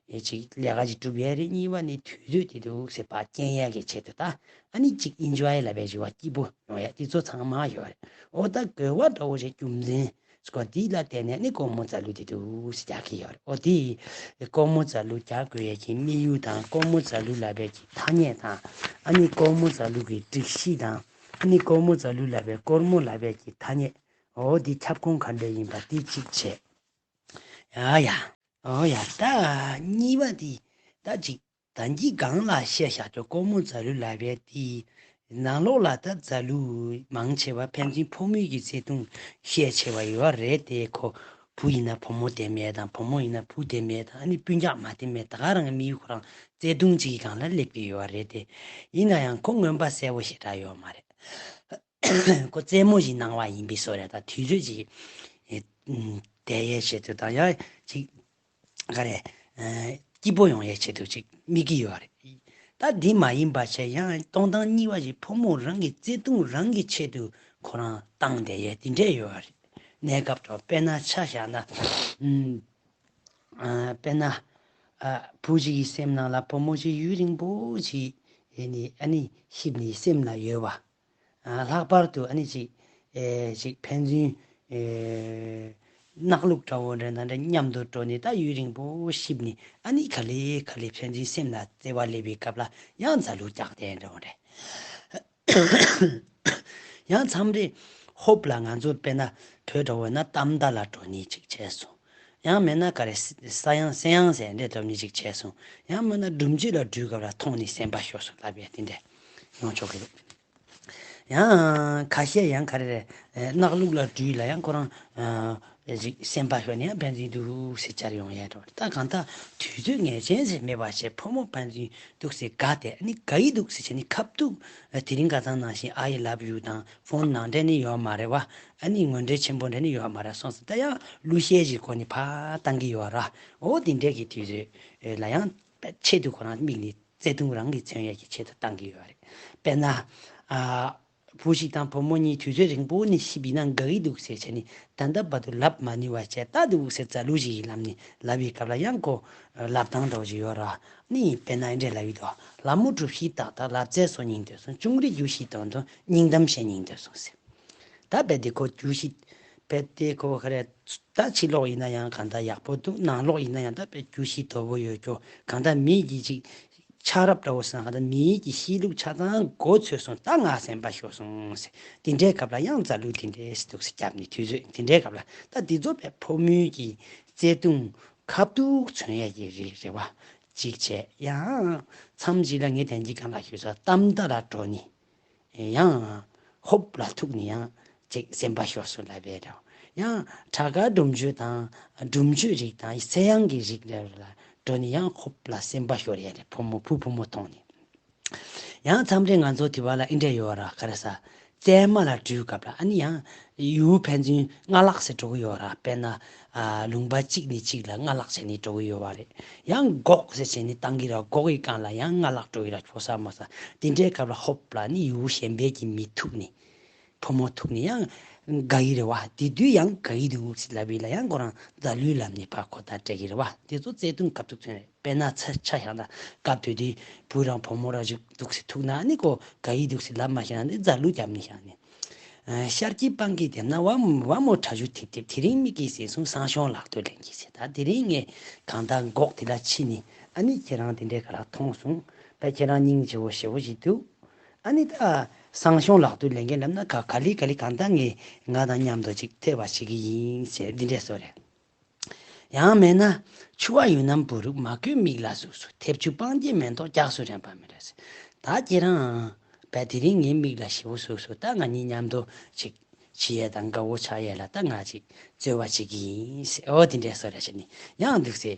ཅིག་ལས་ཀ་ཅིག་གྲུབ་ཡས་རེད། གཉིས་པ་ནི་དུས་ཚོད་དེ་འདུག་ཟེར་ཕར་རྐྱེན་ཡས་ཀྱི་ཆེད་དུ་ད་ཨ་ནི་ཅིག་ཨིན་ཇོའི་ལབ་པའི་བྱ་བ་སྐྱིད་པོ་ཡོང་ཡས་དེ་ཚོ་ཚང་མ་ཡོད་རེད། འོ་ད་དགོས་པ་འདྲ་བོ་ཞིག་རྒྱུ་མཚན་སྐོར་འདི་ལ་བརྟེན་ནས་ནི་ཀོར་མོ་རྫ་ལུ་དེ་འདུག་ཟེར་རྒྱག་གི་ཡོད་རེད། འོ་དེ་ཀོར་མོ་རྫ་ལུ་རྒྱག་དགོས་ཡས་ཀྱི་དམིགས་ཡུལ་དང་། ཀོར་མོ་རྫ་ལུ་ལབ་པའི་གི་ཐ་སྙད་དང་། ཨ་ནི་ཀོར་མོ་རྫ་ལུ་གི་སྒྲིག་གཞི་དང་། ཨ་ནི་ཀོར་མོ་རྫ་ལུ་ལབ་པའི་ཀོར་མོ་ལབ་པའི་གི་ཐ་སྙད། འོ་འདི་ཁྱབ་ཁོངས་ག་འདྲ་ཡིན་པ་འདི་གཅིག་བྱས། ཡ་ཡ། འོ་ཡ། ད་གཉིས་པ་འདི་ད་ཅིག་ད་གིན་སྒང་ལ་བཤད་བཞག་ཆོག་ཀོར་མོ་རྫ་ལུ་ལབ་པའི་འདི་ནང་ལོགས་ལ་ད་རྫ་ལུ་མང་ཆེ་བ་ཕན་ཚུན་ཕོ་མོའི་གི་བརྩེ་དུང་ཤས་ཆེ་བ་ཡོད་རེད་དེ། ཁོ་བུ་ཡིན་ན་བུ་མོ་བདེ་མེད་དང་། བུ་མོ་ཡིན་ན་བུ་བདེ་མེད་དང་། ཨ་ནི་སྤུན་ཀྱག་མ་བདེ་མེད་ད་ག་རང་གི་དམིགས་ཡུལ་ཁོ་རང་བརྩེ་དུང་གཅིག་གི་སྒང་ལ་སླེབས་ཀྱི་ཡོད་རེད་དེ། ཡིན་ན་ཡང་ཁོ་མངོན་པ་གསལ་པོ་ཞེ་དྲག་ཡོད་མ་རེད། ཁོ་རྩེད་མོ་ཞིག་གནང་བ་ཡིན་པའི་བཟོ་རེད། ད་དུས་ཚོད་ཅིག་ཨེ་ཨུམ་བསྡད་ཡས་ཆེད་དུ་དང་ཡང་ཅིག་ག་རེ་ཨེ་སྐྱིད་པོ་ཡོང་ཡས་ཆེད་དུ་ཅིག་དམིགས་ཀྱི་ཡོད་རེད། ད་འདི་མ་ཡིན་པ་བྱས་ཡང་གཏོང་སྟངས་གཉིས་པ་ཞིག་ཕོ་མོ་རང་གི་བརྩེ་དུང་རང་གི་ཆེད་དུ་ཁོ་རང་བཏང་བསྡད་ཡས་དེ་འདྲས་ཡོད་རེད། གནས་སྐབས་དྲོ་དཔེར་ན་ཆ་བཞག་ན་ཨུམ་ཨ་དཔེར་ན་ཨ་བུ་ཞིག་གི་སེམས་ནང་ལ་བུ་མོ་ཞིག་ཡུན་རིང་པོ་ཞིག་ཨེ་ནི་ཨ་ནི་གཤིབ་ནི་སེམས་ལ་ཡོད་པ། ཨ་ལྷག་པར་དུ་ཨ་ནི་ཅིག་ཨེ་ཅིག་ཕན་ཚུན་ཨེ་གནག་ལུག་འདྲ་བོ་འདྲ་ན་འདྲ་མཉམ་དུ་འགྲོ་ནས་ད་ཡུན་རིང་པོ་གཤིབ་ནས་ཨ་ནི་ག་ལེ་ག་ལེ་ཕན་ཚུན་སེམས་ལ་བརྩེ་བ་སླེབས་པའི་སྐབས་ལ་ཡང་རྫ་ལུ་རྒྱག་བསྡད་འདྲ་བོ་རེད། ཡང་མཚམས་རེ་ཧོབ་ལ་ང་ཚོ་དཔེར་ན་བོད་འདྲ་བོ་ན་ཏམ་ཏ་ལ་འགྲོ་ནས་ཅིག་བྱས་སོང་། ཡང་མེད་ན་ག་རེ་ས་ཡང་སེ་ཡང་ཟེར་འདྲ་འགྲོ་ནས་ཅིག་བྱས་སོང་། ཡང་མིན་ན་སྒྲུབ་མཆོད་ལ་འགྲུལ་སྐབས་ལ་མཐོང་ནས་སེམས་པ་ཤོར་སོང་ལབ་ཡས་དེ་འདྲ་ཡོང་ཆོག་གི་རེད། ཡང་ཁ་ཤས་ཡང་ག་རེ་རེད། ཨེ་གནག་ལུག་ལ་འགྲུལ་ལ་ཡང་ཁོ་རང་ཨ་ཅིག་སེམས་པ་ཤོར་ནས་ཡང་ཕན་ཚུན་འདུག་ཟེར་བཅར་ཡོང་ཡས་འགྲོ། ད་གང་ལྟར་དུས་ཚོད་ངེས་ཅན་ཟེར་མེད་པ་བྱས་ཕོ་མོ་ཕན་ཚུན་འདུག་ཟེར་དགའ་སྟེ་ཨ་ནི་དགའ་ཡི་འདུག་ཟེར་བྱས་ནས་ཁ་ཐུག་དེ་རིང་ཁ་སང་ནང་བཞིན་I love you་དང་ཕོན་ནང་འདྲེན་ནི་ཡོད་མ་རེད་བ། ཨ་ནི་ངོ་འདྲེན་ཆེན་པོ་འདྲེན་ནི་ཡོད་མ་རེད། སོང་ཙང་ད་ཡང་གླུ་གཞས་ཞིག་གོ་ནི་ཕར་བཏང་གི་ཡོད་ར། འོ་དེ་འདྲས་ཀྱི་དུས་ཚོད་ལ་ཡང་ཆེད་དུ་ཁོ་རང་དམིགས་ནས་བརྩེ་དུང་རང་གི་མཚོན་ཡས་ཀྱི་ཆེད་དུ་བཏང་གི་ཡོད་རེད། དཔེར་ན། ཨ། བུ་ཞིག་དང་བུ་མོ་གཉིས་དུས་ཚོད་རིང་པོ་ནས་གཤིབ་ཡིན་ན་དགའ་གི་འདུག་ཟེར་བྱས་ནས་ད་ལྟ་བར་དུ་ལབ་མ་ནུས་པ་བྱས་ད་འདུག་ཟེར་རྫ་ལུ་ཞིག་གིས་ལབ་ནས་ལབ་པའི་སྐབས་ལ་ཡང་ཁོ་ལབ་སྟངས་འདྲ་བོ་ཞིག་ཡོད་ར། ནི་དཔེར་ན་འདི་འདྲས་ལབ་ཡོད་དོ། ལ་མོ་གྲུ་བཞི་ཏག་ཏག་ལབ་རྩལ་སོགས་སྙིང་འདོད་སོང་། ཅུང་རེ་རྒྱུ་ཞིག་དང་དུ་སྙིང་གཏམ་བཤད་སྙིང་འདོད་སོང་ཟེར། ད་རྦད་དེ་ཁོ་རྒྱུ་ཞིག་རྦད་དེ་ཁོ་ག་རེ་ད་ཕྱི་ལོགས་ཡིན་ན་ཡང་གང་ལྟར་ཡག་པོ་འདུག་ནང་ལོགས་ཡིན་ན་ཡང་ད་རྦད་རྒྱུ་ཞིག་དོ་པོ་ཡོད་ཀྱོ་གང་ལྟར་མི་གི་ཅིག་ཆགས་རབས་འདྲ་བོ་སང་ཧ་ད་མིའི་གི་གཤིས་ལུགས་ཆགས་སྟངས་མགོ་ཚོས་སོང་། ད་ང་སེམས་པ་ཤོར་སོང་ཟེར། དེ་འདྲའི་སྐབས་ལ་ཡང་རྫ་ལུ་དེ་འདྲའི་སི་འདུག་སེ་རྒྱབ་ནས་དུས་ཚོད་དེ་འདྲའི་སྐབས་ལ་ད་འདི་ཚོ་བས་ཕོ་མོའི་གི་བརྩེ་དུང་ཁ་ཐུག་མཚོན་ཡས་ཀྱི་རིགས་རེད་བ། གཅིག་བྱས་ཡང་མཚམས་གཅིག་ལ་ངས་དན་གྱི་གང་ལ་ཞུས་ས་གཏམ་ད་ལ་འགྲོ་ནི། ཡང་ཧོབ་ལ་ཐུག་ནས་ཡང་ཅིག་སེམས་པ་ཤོར་སོང་ལབ་པའི་འདྲ། ཡང་གྲྭ་ཁ་སྒྲུབ་མཆོད་དང་སྒྲུབ་མཆོད་རིགས་དང་ཚེ་དབྱངས་ཀྱི་རིགས་རེ་ལ་འགྲོ་ནས་ཡང་ཧོབ་ལ་སེམས་པ་ཤོར་ཡས་རེད། ཕོ་མོ་བུ་ཕོ་མོ་མཐོང་ནས། ཡང་མཚམས་རེ་ང་ཚོ་དེ་བ་ལ་ཨེ་འདྲ་ཡོད་ར་ག་རེ་ས། རྩེད་མ་ལ་འགྲུལ་སྐབས་ལ་ཨ་ནི་ཡང་ཡུལ་ཕན་ཚུན་སྔ་ལག་ཟེར་འགྲོ་གི་ཡོད་ར། དཔེར་ན་ཨ་ལུང་པ་གཅིག་ནས་གཅིག་ལ་སྔ་ལག་བྱས་ནས་འགྲོ་གི་ཡོད་བ་རེད། ཡང་སྒོག་ཟེར་བྱས་ནས་བཏང་གི་ར། སྒོག་གི་སྒང་ལ་ཡང་སྔ་ལག་འགྲོ་གི་ར། ཕོ་ས་མོ་ས་དེ་འདྲའི་སྐབས་ལ་ཧོབ་ལ་ནི་ཡུལ་གཞན་པའི་གི་མི་ཐུག་ནས་ཕོ་མོ་ཐུག་ནས་ཡང་དགའ་གི་རེད་བ། དེ་དུས་ཡང་དགའ་གི་འདུག་ཟེར་ལབ་པས་ལ་ཡང་ཁོ་རང་རྫ་ལུའི་ལམ་ནས་ཕར་ཁོ་ད་སྤྲད་གི་རེད་བ། དེ་ཚོ་བརྩེ་དུང་ཁ་ཐུག་མཚོན་རེད། དཔེར་ན་ཚ་ཆ་བཞག་ན་སྐབས་དེ་དུས་བུ་རང་བུ་མོ་རང་ཞིག་འདུག་སེ་ཐུག་ན་ནི་ཁོ་དགའ་ཡི་འདུག་སེ་ལབ་མ་ཤེས་ན་ནི་རྫ་ལུ་རྒྱབ་ནི་བཞག་ནི། ཨ་ཤར་གྱི་སྤང་གི་དེབ་ན་བ་མོ་བ་མོ་ཁྲ་ཆུ་ཐིབ་ཐིབ། དེ་རིང་མིག་གིས་གཟིགས་སོང་། སང་ཞོང་ལག་ཏུ་ལེན་གྱིས་ཟེར། ད་དེ་རིང་ངས་གང་ལྟར་སྒོག་དེ་ལ་ཕྱིན་ནི་ཨ་ནི་ཁྱེད་རང་དེ་འདྲའི་ག་ལ་མཐོང་སོང་། ད་ཁྱེད་རང་སྙིང་རྗེ་བོ་ཞེ་བོ་ཞིག་འདུག་ཨ་ནི་ད་སང་ཞོང་ལག་ཏུ་ལེན་གྱིས་ལབ་ན་ག་ག་ལི་ག་ལི་གང་ལྟར་ངས་ང་དང་མཉམ་དུ་ཅིག་ཐེ་བ་བྱེད་ཀྱི་ཡིན་ཟེར་འདི་འདྲས་སོ་རེད། ཡང་མེད་ན་ཆུ་བ་ཡུན་ནམ་བུ་རུབ། མ་གོས་མིག་ལ་ཟུག་སོ། ཐེབས་ཆུ་སྤང་རྒྱན་མེ་ཏོག་རྒྱགས་སུ་རན་པ་མི་རེད། ད་ཁྱེད་རང་བས་དེ་རིང་ངའི་མིག་ལ་ཞེ་བོ་ཟུག་སོ། ད་ང་གཉིས་མཉམ་དུ་ཅིག་བྱེད་ཡས་དང་དགའ་བོ་ཆགས་ཡས་ལ་ད་ང་ཅིག་རྩོལ་བ་བྱེད་ཀྱི་ཡིན་ཟེར། ཨོ་དེ་འདྲས་སོ་ར་བྱས་ནས་ཡང་འདུག་སེ་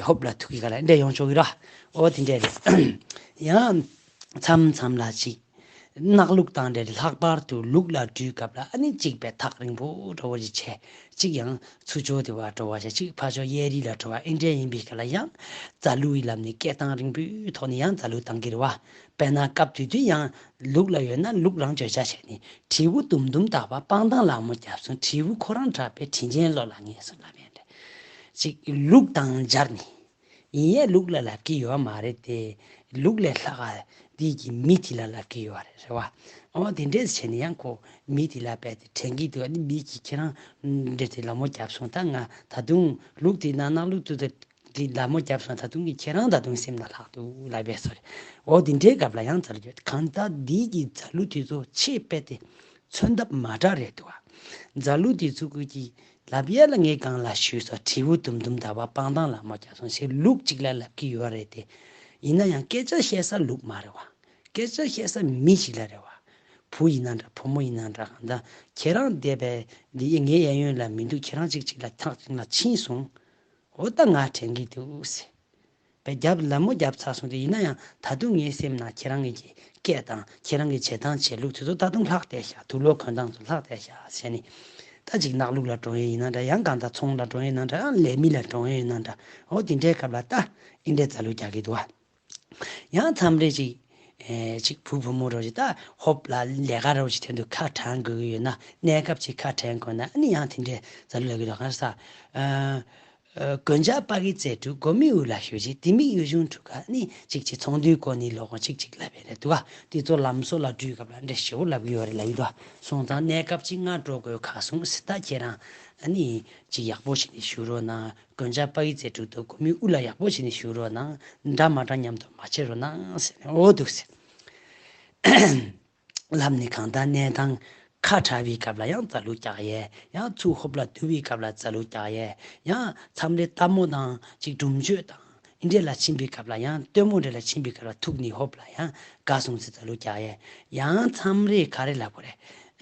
ཧོབ་ལ་ཐུག་གི་ག་ལ་འདྲ་ཡོང་ཆོག་གི་ར། ཨོ་དེ་འདྲས་རེད། ཡང་མཚམས་མཚམས་ལ་ཅིག་ གནག་ལུག་དང་འདྲ་ལྷག་པར་དུ་ལུག་ལ་འགྲོའི་སྐབས་ལ་ཨ་ནི་གཅིག་པའི་ཐག་རིང་པོ་འགྲོ་བ་ཞིག་བྱས། གཅིག་ཡང་ཚུར་ཕྱོགས་དེ་བ་འགྲོ་བ་བྱས། གཅིག་ཕར་ཕྱོགས་གཡས་རི་ལ་འགྲོ་བ་ཨེ་འདྲ་ཡིན་པའི་སྐབས་ལ་ཡང་རྫ་ལུག་གི་ལམ་ནས་སྐད་གཏོང་རིང་པོའི་ཐོག་ནས་ཡང་རྫ་ལུག་བཏང་གི་རེད་བ། དཔེར་ན་སྐབས་དེ་དུས་ཡང་ལུག་ལ་ཡོད་ན་ལུག་རང་བརྗོད་བྱ་བྱས་ནས་དྲིལ་བུ་དུམ་དུམ་བཏགས་པ་སྤང་ཐང་ལ་མོ་བརྒྱབ་སོང་། དྲིལ་བུ་ཁོ་རང་གྲགས་པའི་དྲིན་ཅན་བློ་ལ་ངེས་སོང་ལབ་ཡ་འདྲ། གཅིག་ལུག་དང་སྦྱར་ནས། ཡིན་ཡང་ལུག་ལ་ལབ་ཀྱི་ཡོད་མ་རེད་དེ། ལུག་ལས་ལྷག་ག་འདི་གི་མི་དེ་ལ་ལབ་ཀྱི་ཡོད་རེད་རེད་བ། འོ་དེ་འདྲས་བྱས་ནས་ཡང་ཁོ་མི་དེ་ལ་བལྟས་ཏེ་དྲན་གྱི་འདུག་ཨ་ནི་མི་གིས་ཁྱེད་རང་འདྲས་དེ་ལ་མོ་བརྒྱབ་སོང་། ད་ང་ད་དུང་ལུག་དེ་ན་ནག་ལུག་ཏུ་དེ་ལ་མོ་བརྒྱབ་སོང་། ད་དུང་གི་ཁྱེད་རང་ད་དུང་སེམས་ལ་ལྷག་འདུག་ལབ་པས་སོ་རེད། འོ་དེ་འདྲའི་སྐབས་ལ་ཡང་རྫ་ལུག་ཡོད། གང་ལྟར་འདི་གི་རྫ་ལུག་དེ་ཚོ་ཆེས་དཔེ་དེ་མཚོན་ཐབས་མ་འདྲ་རེད་འདུག་ཨ། རྫ་ལུག་དེ་ཚོ་ཀུན་གྱིས་ལབ་ཡས་ལ་ངས་གང་ལ་ཞུས་སོ། དྲིལ་བུ་དུམ་དུམ་བཏགས་པ་སྤང་ཐང་ལ་མོ་བརྒྱབ་སོང་ཞེས་ལུག་གཅིག་ལ་ལབ་ཀྱི་ཡོད་རེད་དེ། ཡིན་ན་ཡང་སྐད་ཆ་བཤད་ས་ལུག་མ་རེད་བ། སྐད་ཆ་བཤད་ས་མི་ཞིག་ལ་རེད་བ། བུ་ཡིན་ན་འདྲ་བུ་མོ་ཡིན་ན་འདྲ། གང་ལྟར་ཁྱེད་རང་བསྡད་པའི་འདི་ངའི་གཡས་གཡོན་ལ་མི་འདུག་ཁྱེད་རང་གཅིག་གཅིག་ལ་ཐག་གཅིག་ལ་ཕྱིན་སོང་། འོ་ད་ང་དྲན་གྱི་འདུག་ཟེར། བས་རྒྱབ་ལ་མོ་བརྒྱབ་ཚར་སོང་སྟེ། ཡིན་ན་ཡང་ད་དུང་ངའི་སེམས་ནང་ཁྱེད་རང་གི་སྐད་དང་ཁྱེད་རང་གི་བྱེད་སྟངས་བྱེད་ལུགས་དེ་ཚོ་ད་དུང་ལྷག་བསྡད་ཤག་དུག་ལོག་གོན་སྟངས་ཚོ་ལྷག་བསྡད་ཤག་ཟེར་ནས། ད་ཅིག་ནག་ལུག་ལ་འགྲོ་ཡས་ཡིན་ན་འདྲ། ཡང་གང་ལྟར་ཚོང་ལ་འགྲོ་ཡས་ཡིན་ན་འདྲ། ཡང་ལས་མི་ལ་འགྲོ་ཡས་ཡིན་ན་འདྲ། འོ་དེ་འདྲའི་སྐབས་ལ་ད་ཨིན་འདྲའི་རྫ་ལུག་རྒྱག་གི་འདུག་བ། ཡང་མཚམས་རེ་ཅིག་ཨེ་ཅིག་བུ་བུ་མོ་རོ་ཅིག་ད་ཧོབ་ལ་ལས་ཀ་རོ་ཅིག་དོན་དུ་ཁ་གྲང་དགོས་ཀྱི་ཡོད་ན། གནས་སྐབས་ཅིག་ཁ་གྲང་དགོས་ན་ཨ་ནི་ཡང་དེ་འདྲའི་རྫ་ལུག་ལ་གི་དོ་གང་ས། ཨ། ཨ། དགོན་ཆག་པ་གི་རྩེ་དྲུག་སྒོ་མི་དབུ་ལ་ཞུ་ཅིག་དེ་མིག་ཡུལ་ཆུང་དྲུག་ག་ནི་ཅིག་ཅིག་ཚོང་དུས་སྐོར་ནི་ལོག་གོ་ཅིག་ཅིག་ལབ་པའི་རེད་འདུག་ག་དེ་ཚོ་ལམ་སོ་ལ་འགྲུལ་སྐབས་ལ་འདྲེ་ཞེ་བོ་ལབ་ཀྱི་ཡོད་རེད་ལབ་ཀྱི་འདུག་ག་སོང་ཙང་གནས་སྐབས་ཅིག་སྔ་འགྲོ་དགོས་ག་སོང་ཟེར། ད་ཁྱེད་རང་ཨ་ནི་ཅིག་ཡག་པོ་བྱས་ནས་ཞུ་རོགས་གནང་། དགོན་ཆག་པ་གི་རྩེ་དྲུག་ཏུ་སྒོ་མི་དབུ་ལ་ཡག་པོ་བྱས་ནས་ཞུ་རོགས་གནང་། འདྲ་མ་འདྲ་མཉམ་དུ་མ་བྱེད་རོགས་གནང་ཟེར་ནས་འོ་འདུག་ཟེར། ལམ་ནས་གང་ལྟར་གནས་སྟངས་ཁ་གྲགས་པའི་སྐབས་ལ་ཡང་རྫ་ལུག་རྒྱག་ཡས། ཡང་ཚུར་ཧོབ་ལ་བསྡུ་བའི་སྐབས་ལ་རྫ་ལུག་རྒྱག་ཡས། ཡང་མཚམས་རེ་རྟ་མོ་དང་ཅིག་སྒྲུབ་མཆོད་དང་ཨིན་འདྲས་ལ་ཕྱིན་པའི་སྐབས་ལ། ཡང་སྟོན་མོ་འདྲས་ལ་ཕྱིན་པའི་སྐབས་ལ་ཐུག་ནས་ཧོབ་ལ་ཡང་དགའ་སོང་ཟེར་རྫ་ལུག་རྒྱག་ཡས། ཡང་མཚམས་རེ་ག་རེ་ལབ་དགོས་རེད།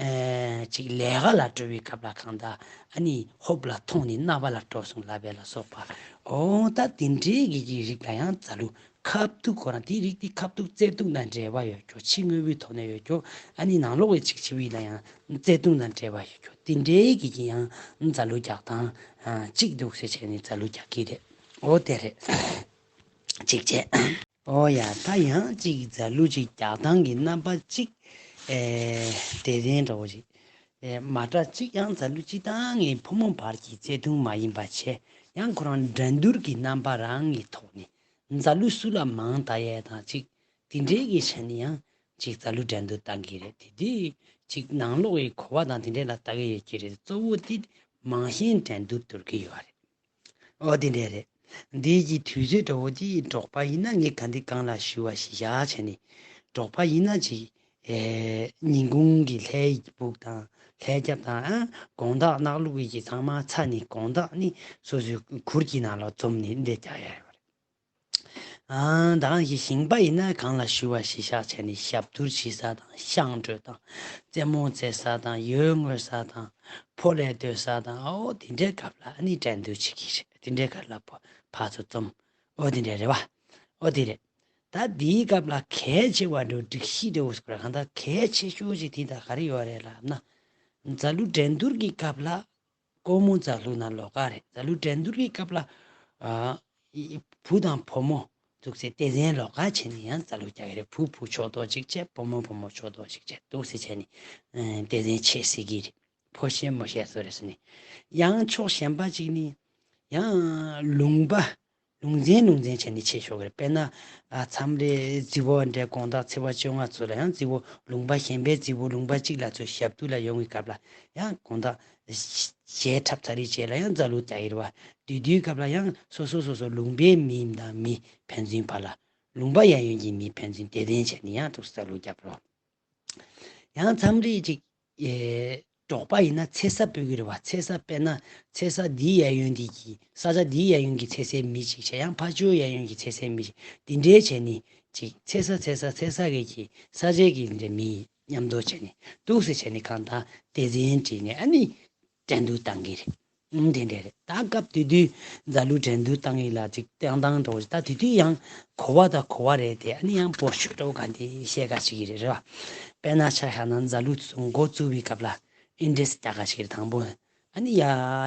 ཨེ་ཅིག་ལས་ཀ་ལ་འགྲོ་བའི་སྐབས་ལ་གང་ལྟར་ཨ་ནི་ཧོབ་ལ་མཐོང་ནས་རྣ་བ་ལ་འགྲོ་སོང་ལབ་པ་ལ་སོགས་པ། འོ་ད་དེ་འདྲའི་གི་གི་རིགས་ལ་ཡང་རྫ་ལུག་ཁ་ཐུག་ཁོ་རང་དེའི་རིགས་དེ་ཁ་ཐུག་བརྩེ་དུང་དང་འབྲེལ་བ་ཡོད་ཀྱོ། ཕྱི་དངོས་པོའི་ཐོག་ནས་ཡོད་ཀྱོ། ཨ་ནི་ནང་ལོགས་ཀྱི་ཅིག་ཕྱི་པའི་ལ་ཡང་བརྩེ་དུང་དང་འབྲེལ་བ་ཡོད་ཀྱོ། དེ་འདྲའི་གི་གི་ཡང་རྫ་ལུག་རྒྱག་སྟངས་ཅིག་འདུག་ཟེར་བྱས་ནས་རྫ་ལུག་རྒྱག་གི་རེད། འོ་དེ་རེད། ཅིག་བྱས། འོ་ཡ། ད་ཡང་ཅིག་རྫ་ལུག་ཅིག་རྒྱག་སྟངས་ཀྱི་རྣམ་པ་ཅིག་ཨེ་སྡེ་ཚན་འདྲ་བོ་ཅིག་ཨེ་མ་འདྲ་ཅིག་ཡང་རྫ་ལུག་ཅིག་དང་ངའི་བུ་མོ་བར་གྱི་བརྩེ་དུང་མ་ཡིན་པ་བྱས། ཡང་ཁོ་རང་འགྲན་བསྡུར་གྱི་རྣམ་པ་རང་གི་ཐོག་ནས་རྫ་ལུག་སུ་ལ་མང་ལྟ་ཡས་དང་ཅིག་དེ་འདྲའི་གི་ཆ་ནས་ཡང་ཅིག་རྫ་ལུག་འགྲན་བསྡུར་བཏང་གི་རེད། དེ་དུས་ཅིག་ནང་ལོགས་ཀྱི་གོ་བ་དང་དེ་འདྲའི་ལ་ལྟ་གི་ཡོད་ཀྱི་རེད། གཙོ་བོ་དེ་མང་ཤོས་འགྲན་བསྡུར་གཏོང་གི་ཡོད་རེད། འོ་དེ་འདྲ་རེད། འདི་གི་དུས་ཚོད་འདྲ་བོ་དེ་འབྲོག་པ་ཡིན་ན་ངས་ག་འདི་གང་ལ་ཞུ་བ་ཞིག་བཞག་བྱས་ནས། འབྲོག་པ་ཡིན་ན་ཅིག་ཨེ་ཉིན་གུང་གི་ལྷའི་སྦུག་དང་ལྷའི་རྒྱབ་དང་ཨ་དགོང་དག་གནག་ལུག་གི་ཚང་མ་ཚ་ནས་དགོང་དག་ནི་སོ་སོའི་གུར་གྱི་ནང་ལ་འཛོམས་ནས་འདི་རྒྱག་ཡ་ཡོད་རེད། ཨང་། ད་གང་ཞིག་ཞིང་པ་ཡིན་ན་གང་ལ་ཞུ་བ་ཞིག་བཞག་བྱས་ནས་ཞབས་བཏུར་བྱེད་ས་དང་ཤིང་བྲོས་དང་རྩེད་མོ་རྩེ་ས་དང་ཡོལ་ངོས་ས་དང་ཕོ་ལས་སྡོད་ས་དང་། ཨོ་དེ་འདྲའི་སྐབས་ལ་ཨ་ནི་འགྲན་བསྡུར་བྱེད་ཀྱི་རེད། དེ་འདྲའི་སྐབས་ལ་ཕར་ཕར་ཚུར་འཛོམས། ཨོ་དེ་འདྲ་རེད་བ། ཨོ་དེ་རེད། ད་འདིའི་སྐབས་ལ་གལ་ཆེ་བ་འགྲོ་སྒྲིག་གཞི་འདྲ་བོ་ཟེར་གང་ལྟར་གལ་ཆེ་ཤོས་ཅིག་དེ་ད་ག་རེ་ཡོད་རེད་ལབ་ན། རྫ་ལུག་འགྲན་བསྡུར་གྱི་སྐབས་ལ། སྒོར་མོ་རྫ་ལུག་ན་ལོགས་ཀ་རེད། རྫ་ལུག་འགྲན་བསྡུར་གྱི་སྐབས་ལ། ཨ། བུ་དང་བུ་མོ་འདུག་སེ་སྡེ་ཚན་ལོགས་ཀ་བྱས་ནས་ཡང་རྫ་ལུག་རྒྱག་གི་རེད། བུ་བུ་ཕྱོགས་གཏོགས་གཅིག་བྱས། བུ་མོ་བུ་མོ་ཕྱོགས་གཏོགས་གཅིག་བྱས་འདུག་སེ་བྱས་ནས། ཨ། སྡེ་ཚན་ཕྱེ་སྲིད་ཀྱི་རེད། ཕོ་གཞན་མོ་གཞན་སོགས་རེད་ཟེར་ནས། ཡང་ཕྱོགས་གཞན་པ་གཅིག་ནི། ཡང་ལུང་པ། ལུང་ཚན་ལུང་ཚན་བྱས་ནས་ཕྱེ་ཆོག་གི་རེད། དཔེར་ན། ཨ། མཚམས་རེ་རྫི་བོ་འདྲའི་དགོང་དག་ཚེས་པ་བཅོ་ལྔ་ཚོ་ལ་ཡང་རྫི་བོ་ལུང་པ་གཞན་པའི་རྫི་བོ་ལུང་པ་གཅིག་ལ་ཚུར་ཞབས་བཏུད་ལ་ཡོང་བའི་སྐབས་ལ་ཡང་དགོང་དག་གཞས་འཁྲབ་ཚར་བའི་རྗེས་ལ་ཡང་རྫ་ལུག་རྒྱག་གི་རེད་བ། དེ་དུས་སྐབས་ལ་ཡང་སོ་སོ་སོ་སོ་ལུང་པའི་མི་དང་མི་ཕན་ཚུན་བར་ལ། ལུང་པ་གཡས་གཡོན་གྱི་མི་ཕན་ཚུན་སྡེ་ཚན་བྱས་ནས་ཡང་འདུག་སེ་རྫ་ལུག་རྒྱག་རོགས། ཡང་མཚམས་རེ་ཅིག་ཨེ། འབྲོག་པ་ཡིན་ན་ཚེ་ས་སྤོ་གི་རེད་བ། ཚེ་ས་སྤོས་ན་ཚེ་ས་འདིའི་གཡས་གཡོན་འདི་གི་ས་ཆ་འདིའི་གཡས་གཡོན་གྱི་ཚེ་སའི་མི་གཅིག་བྱས། ཡང་ཕར་ཕྱོགས་གཡས་གཡོན་གྱི་ཚེ་སའི་མི་གཅིག་འདི་འདྲའི་བྱས་ནས་ཅིག་ཚེ་ས་ཚེ་ས་ཚེ་ས་གི་གི་ས་ཆའི་གི་འདྲ་མི་མཉམ་དུ་བྱས་ནས་འདུག་སེ་བྱས་ནས་གང་ལྟར་སྡེ་ཚན་བྲིས་ནས་ཨ་ནི་འགྲན་བསྡུར་བཏང་གི་རེད། ཨང་། དེ་འདྲ་རེད། ད་སྐབས་དེ་དུས་རྫ་ལུག་འགྲན་བསྡུར་བཏང་ཡིག་ལ་ཅིག་བཏང་སྟངས་འདྲ་བོ་ཞིག་ད་དེ་དུས་ཡང་གོ་བ་དང་གོ་བ་རེད་དེ། ཨ་ནི་ཡང་སྤོ་ཤོད་འདྲ་བོ་ག་འདི་བཤད་ག་ཞིག་གི་རེད་རེད་བ། དཔེར་ན་ཆ་བཞག་ན་རྫ་ལུག་ཚོ་མགོ་བཙུགས་པའི་སྐབས་ལ་ཨིན་འདྲེས་རྒྱག་ག་ཞིག་རེད། དང་པོ་ཨ་ནི་ཡ་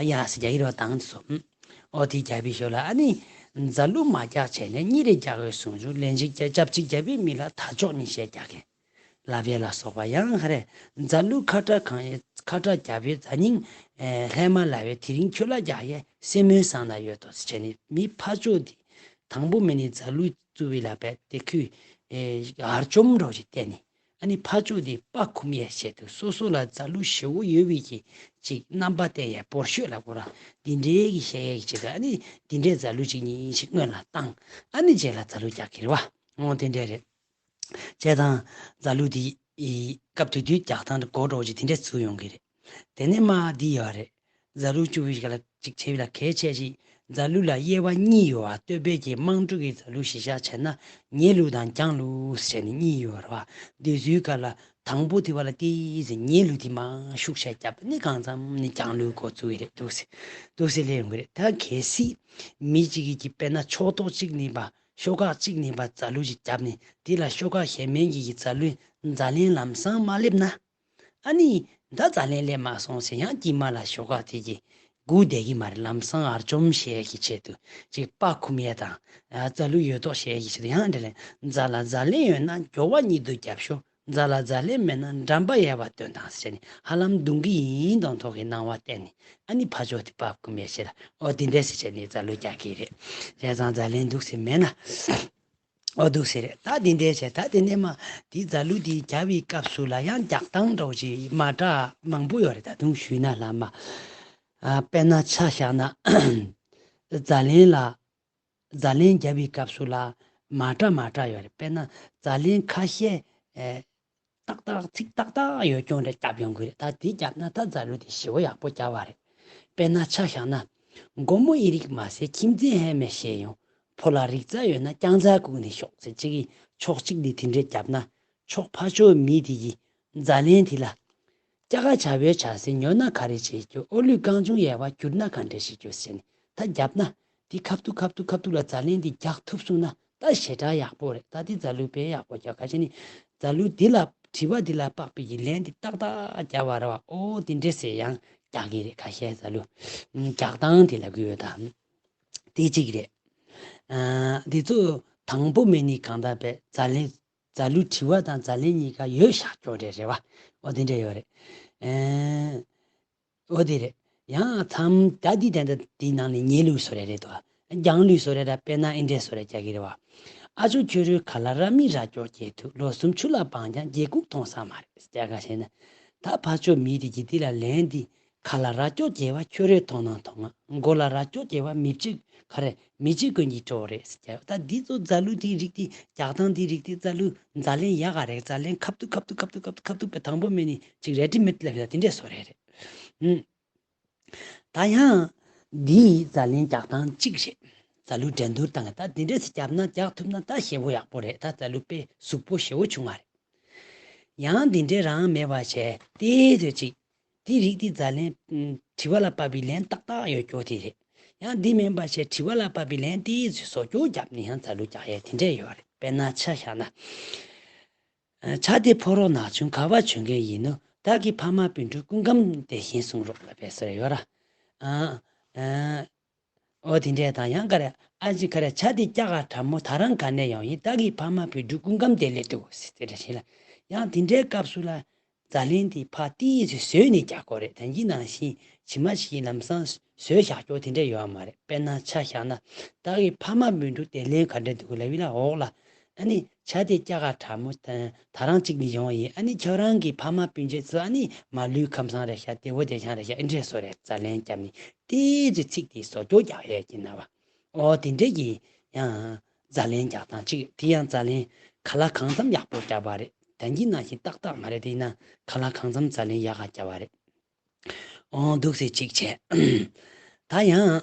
ཡ་ཟེར་རྒྱག་གི་རེད་བ། དང་དེ་ཚོ་ཨོ་དེ་རྒྱག་པའི་ཞོར་ལ་ཨ་ནི་རྫ་ལུག་མ་རྒྱག་བྱས་ནས་གཉིས་རེ་རྒྱག་དགོས་གསུངས་བྱུང་། ལན་གཅིག་རྒྱབ་གཅིག་རྒྱབ་པའི་མི་ལ་ད་ཅོག་གཉིས་བཤད་རྒྱག་གི། ལབ་ཡས་ལ་སོགས་པ་ཡང་ཧ་རེ། རྫ་ལུག་ཁ་བྲལ་གང་ཡིན། ཁ་བྲལ་རྒྱབ་ཡས་རྫ་སྙིང་ལྷས་མ་ལབ་ཡས་དེ་རིང་ཁྱོད་ལ་རྒྱག་ཡས་སེན་མོའི་སང་ན་ཡོད་དོ་ཟེར་བྱས་ནས་མི་ཕ་ཅོག་འདི་དང་པོ་མེད་ནི་རྫ་ལུག་བཙུགས་པའི་ལ་བས་དེ་ཁོས་ཨར་ཅོམ་འདྲ་བོ་ཞིག་བསྟན་ནས། ཨ་ནི་ཕ་ཅོག་འདི་དཔའ་ཁུམ་ཡས་ཆེད་དུ་སོ་སོ་ལ་རྫ་ལུག་ཞེ་བོ་ཡོད་པའི་གི་ཅིག་རྣམ་པ་བསྟན་ཡས་བོར་ཤོད་ལ་གོ་ར་འདི་འདྲའི་གི་བཤད་ཡས་ཀྱི་ཆེད་དུ་ཨ་ནི་འདི་འདྲའི་རྫ་ལུག་ཅིག་གཉིས་ཤིག་སྔོན་ལ་བཏང་། ཨ་ནི་རྗེས་ལ་རྫ་ལུག་རྒྱག་གི་རེད་བ། འོ་དེ་འདྲ་རེད། བྱས་ཙང་རྫ་ལུག་འདི་ཡི་སྐབས་དེ་དུས་རྒྱག་སྟངས་འགོ་འདྲ་བོ་ཅིག་དེ་འདྲ་ཚུགས་ཡོང་གི་རེད། དེ་ནས་མ་འདི་ཡོད་རེད། རྫ་ལུག་བཙུགས་པའི་སྐབས་ལ་ཅིག་བྱས་པ་ལ་གལ་ཆེ་ཞིག་རྫ་ལུག་ལ་དབྱེ་བ་གཉིས་ཡོད་པ། སྟོད་སྦས་ཀྱི་དམངས་ཕྲུག་གི་རྫ་ལུག་གཞིར་བཞག་བྱས་ན་ཉལ་ལུག་དང་རྒྱང་ལུག་ཟེར་ནས་གཉིས་ཡོད་རེད་བ། འདི་ཚོའི་སྐབས་ལ་དང་པོ་དེ་བ་ལ་ཏི་ཟེར་ཉལ་ལུག་དེ་མར་ཤུགས་ཆེ་བརྒྱབ་ནས་གང་འཚམ་ནས་རྒྱང་ལུག་འགོ་བཙུགས་ཡི་རེད་འདུག་ཟེར། འདུག་ཟེར་ལས་ཡོང་གི་རེད། ད་གལ་སྲིད་མི་གཅིག་གིས་ཀྱི་དཔེར་ན་ཕྱོགས་གཏོགས་གཅིག་ནས་པ། ཤོག་ཁག་གཅིག་ནས་པ་རྫ་ལུག་ཅིག་བརྒྱབ་ནས་དེ་ལ་ཤོག་ཁག་གཞན་མའི་གི་རྫ་ལུག་རྫ་གླན་ལམ་སང་མ་སླེབས་ན། ཨ་ནི་ད་རྫ་གླན་སླེབས་མ་སོང་ཟེར་ཡང་དཀྱིལ་མ་ལ་ཤོག་ཁག་དེ་གི་སྒུག་བསྡད་ཀྱི་མ་རེད། ལམ་སང་ཨར་ཅོམ་བཤད་ཀྱི་ཆེད་དུ་ཅིག་པ་ཁུམ་ཡས་དང་རྫ་ལུག་ཡོད་མདོག་བཤད་ཀྱི་ཆེད་དུ་ཡང་འདྲ་ལན། རྫ་ལ་རྫ་གླན་ཡོད་ན་མགྱོགས་པ་གཉིས་དུ་རྒྱབ་ཤོག་རྫ་ལ་རྫ་གླན་མེད་ན་འགྲམ་པ་ཡལ་བ་སྟོན་དང་ཟེར་ནས་ཧ་ལམ་རྡུང་གི་ཡིན་དང་ཐོག་གི་སྣང་བ་བསྟན་ནས་ཨ་ནི་ཕ་ཕྱོགས་དེ་པ་ཁུམ་ཡས་ཆེད་ལ་ཨོ་དེ་འདྲས་ཟེར་བྱས་ནས་རྫ་ལུག་རྒྱག་གི་རེད། བྱས་ཙང་རྫ་གླན་འདུག་ཟེར་མེད་ན། ཨོ་འདུག་ཟེར་རེད། ད་དེ་འདྲས་བྱས་ད་དེ་ནས་མ་དེ་རྫ་ལུག་དེ་རྒྱག་པའི་སྐབས་སུ་ལ་ཡང་རྒྱག་སྟངས་འདྲ་བོ་ཅིག་མ་འདྲ་མང་པོ་ཡོད་རེད། ད་དུང་ཞུས་ན་ལ་མ་ཨ་དཔེར་ན་ཆ་བཞག་ན་རྫ་གླན་ལ་རྫ་གླན་རྒྱག་པའི་སྐབས་སུ་ལ་མ་འདྲ་མ་འདྲ་ཡོད་རེད། དཔེར་ན་རྫ་གླན་ཁ་ཤས་ཨེ་ཏག་ཏག་ཚིག་ཏག་ཏག་ཡོད་ཀྱང་རེད་རྒྱབ་ཡོང་གི་རེད། ད་དེ་རྒྱབ་ན་ད་རྫ་ལུག་དེ་ཞེ་བོ་ཡག་པོ་རྒྱབ་པ་རེད། དཔེར་ན་ཆ་བཞག་ན། མགོ་མོ་ཨི་རིག་མ་ཟེར་ཁྱིམ་མཚེས་ཧེ་མེ་ཤེས་ཡོང་། ཕོ་ལ་རིག་རྩལ་ཡོད་ན་རྐྱང་རྩལ་བཀུག་ནས་ཤོག་ཟེར་གཅིག་གིས་ཕྱོགས་གཅིག་ནས་དེ་འདྲས་རྒྱབ་ན། ཕྱོགས་ཕ་ཕྱོགས་མི་དེ་གིས་རྫ་གླན་དེ་ལ། སྐྱ་ཀ་བྱ་བའི་བྱ་ཟེར་ཉོ་ན་ག་རེ་བྱེད་རྒྱུ། ཨོ་ལུས་རྐང་ཆུང་ཡལ་བ་བསྒྱུར་ན་ག་འདྲས་བྱེད་རྒྱུ་ཟེར་ནས་ད་རྒྱབ་ན། དེ་ཁ་ཐུག་ཁ་ཐུག་ཁ་ཐུག་ལ་རྫ་གླན་དེ་རྒྱག་ཐུབ་སོང་ན་ད་ཞེ་དྲག་ཡག་པོ་རེད། ད་དེ་རྫ་ལུག་དཔེ་ཡག་པོ་རྒྱག་ག་ཅི་ནི་རྫ་ལུག་དེ་ལ་དྲི་བ་དེ་ལ་དཔག་པའི་གི་ལན་དེ་ཏག་ཏག་རྒྱབ་པ་རེད་བ། ཨོ་དེ་འདྲས་ཟེར་ཡང་རྒྱག་གི་རེད། ཁ་ཤས་རྫ་ལུག་རྒྱག་སྟངས་དེ་ལབ་གི་ཡོད་དམ། དེ་གཅིག་རེད། ཨ་དེ་ཚོ་དང་པོ་མེད་ནི་གང་ལྟར་བས་རྫ་གླན་རྫ་ལུག་དྲི་བ་དང་རྫ་གླན་གཉིས་ཀ་ཡོད་ཤག་ཅོག་འདྲ་རེད་བ། ཨོ་དེ་འདྲ་ཡོད་རེད། ཨ་ཨོ་དེ་རེད། ཡང་མཚམས་ད་འདི་དེ་འདྲ་དེའི་ནང་ནས་ཉལ་ལུག་བཟོ་རེ་རེད་དོ། རྒྱང་ལུག་བཟོ་རེ་ར་དཔེར་ན་ཨེ་འདྲས་བཟོ་རེ་རྒྱག་གི་རེད་བ། ཨ་ཅོ་ཁྱོད་རོའི་ཁ་ལ་ར་མི་ར་ཅོ་སྐྱེས་ཐུབ། ལོ་གསུམ་ཆུ་ལ་སྦངས་ཀྱང་རྒྱལ་ཁུག་མཐོང་ས་མ་རེད་རྒྱག་ག་བྱས་ན། ད་ཕ་ཅོ་མི་དེ་གི་དེ་ལ་ལན་འདི། ཁ་ལ་ར་ཅོ་སྐྱེ་བ་ཁྱོད་རོའི་མཐོང་ན་མཐོང་ང་། མགོ་ལ་ར་ཅོ་སྐྱེ་བ་མི་གཅིག་ཁ་རེ་མི་གཅིག་ཀུན་གྱི་སྤྲོ་རེད་ཟེར་ཀྱང་ད་འདི་ཚོ་རྫ་ལུག་དེའི་རིགས་དེ་རྒྱག་སྟངས་དེའི་རིགས་དེ་རྫ་ལུག་རྫ་གླན་ཡག་ག་རེད། རྫ་གླན་ཁ་ཐུག་ཁ་ཐུག་ཁ་ཐུག་ཁ་ཐུག་ཁ་ཐུག་པའི་དང་པོ་མེད་ནི་ཅིག་རེ་ཏི་མེད་ལབ་ཡ་དེ་འདྲས་བཟོ་རེ་རེད། ཨུམ། ད་ཡང་འདིའི་རྫ་གླན་རྒྱག་སྟངས་གཅིག་རེད། རྫ་ལུག་འགྲན་བསྡུར་བཏང་ད་འདི་འདྲས་རྒྱབ་ན་རྒྱག་ཐུབ་ན་ད་ཞེ་བོ་ཡག་པོ་རེད། ད་རྫ་ལུག་དཔེ་གཟུགས་པོ་ཞེ་བོ་བྱུང་བ་རེད། ཡང་འདི་འདྲས་རང་མེད་པ་བྱས་ཏེ་ཚོད་ཅིག་དེའི་རིགས་དེ་རྫ་གླན། དྲི་བ་ལ་དཔག་པའི་ལན་ཏག་ཏག་ཡོད་སྐྱོ་དེ་རེད། ཡང་འདི་མིན་པ་བྱས་དྲི་བ་ལ་དཔག་པའི་ལན་དེ་ཚོས་བཟོ་སྐྱོ་རྒྱབ་ནས་ཡང་རྫ་ལུག་རྒྱག་ཡས་དེ་འདྲས་ཡོད་རེད། དཔེར་ན་ཆ་བཞག་ན། བྱ་དེ་ཕོ་རོག་ནག་ཆུང་ག་བ་བྱོན་མཁན་ཡིན་ནོ། བདག་གི་ཕ་མ་སྤུན་གྲོགས་སྐུ་ཁམས་བདེ་ཞིང་བསྲུང་རོགས་ལ་བས་ཟེར་ཡོད་ར། ཨ། ཨ། ཨོ་དེ་འདྲས་དང་ཡང་ག་རེ་ཨ་ཅི་ག་རེ་བྱ་དེ་སྐྱ་ག་དྲ་མོ་ད་རང་ག་ནས་ཡོང་ཡིན། བདག་གི་ཕ་མ་སྤུན་གྲོགས་སྐུ་ཁམས་བདེ་ལེགས་འདུག་ཟེར་དེ་འདྲ་ཞིག་ལ། ཡང་དེ་འདྲའི་སྐབས་སུ་ལ། རྫ་གླན་དེ་ཕ་ཏི་ཡིས་བཟོས་ནས་རྒྱག་དགོས་རེད། ད་གིན་ནང་བཞིན་ཇི་མ་ཇི་བཞིན་ལམ་སང་བཟོས་བཞག་རྒྱུ་དེ་འདྲ་ཡོད་མ་རེད། དཔེར་ན་ཆ་བཞག་ན་བདག་གི་ཕ་མ་སྤུན་གྲོགས་དེ་ལན་ག་འདྲ་འདུག་ལབ་ཡིན་ལ་འོག་ལ། ཨ་ནི་བྱ་དེ་སྐྱ་ག་དྲ་མོ་ད་རང་གཅིག་ནི་ཡོང་ཡིན། ཨ་ནི་ཁྱོད་རང་གི་ཕ་མ་སྤུན་མཆེད་ཚོ་ཨ་ནི་མ་ལུས་ཁམས་བཟང་རེད་ཤག་བདེ་བོ་བདེ་ཆེན་རེད་ཤག་ཨེ་འདྲས་བཟོ་རེད། རྫ་གླན་བརྒྱབ་ནི་ཏི་ཙི་ཚིག་དེ་བཟོ་སྐྱོ་རྒྱག་ཡས་ཀྱི་ན་བ། ཨོ་དེ་འདྲས་ཀྱི་ཡང་རྫ་གླན་རྒྱག་སྟངས་གཅིག་དེ་ཡང་རྫ་གླན་ཁ་ལག་གང་འཚམ་ཡག་པོ་བརྒྱབ་པ་རེད། ད་གིན་ནང་བཞིན་ཏག་ཏག་མ་རེད། དེ་ཡིན་ན་ཁ་ལག་གང་འཚམ་རྫ་གླན་ཡག་ག་བརྒྱབ་པ་རེད། ཨོ་འདུག་སེ་གཅིག་བྱས། ད་ཡང་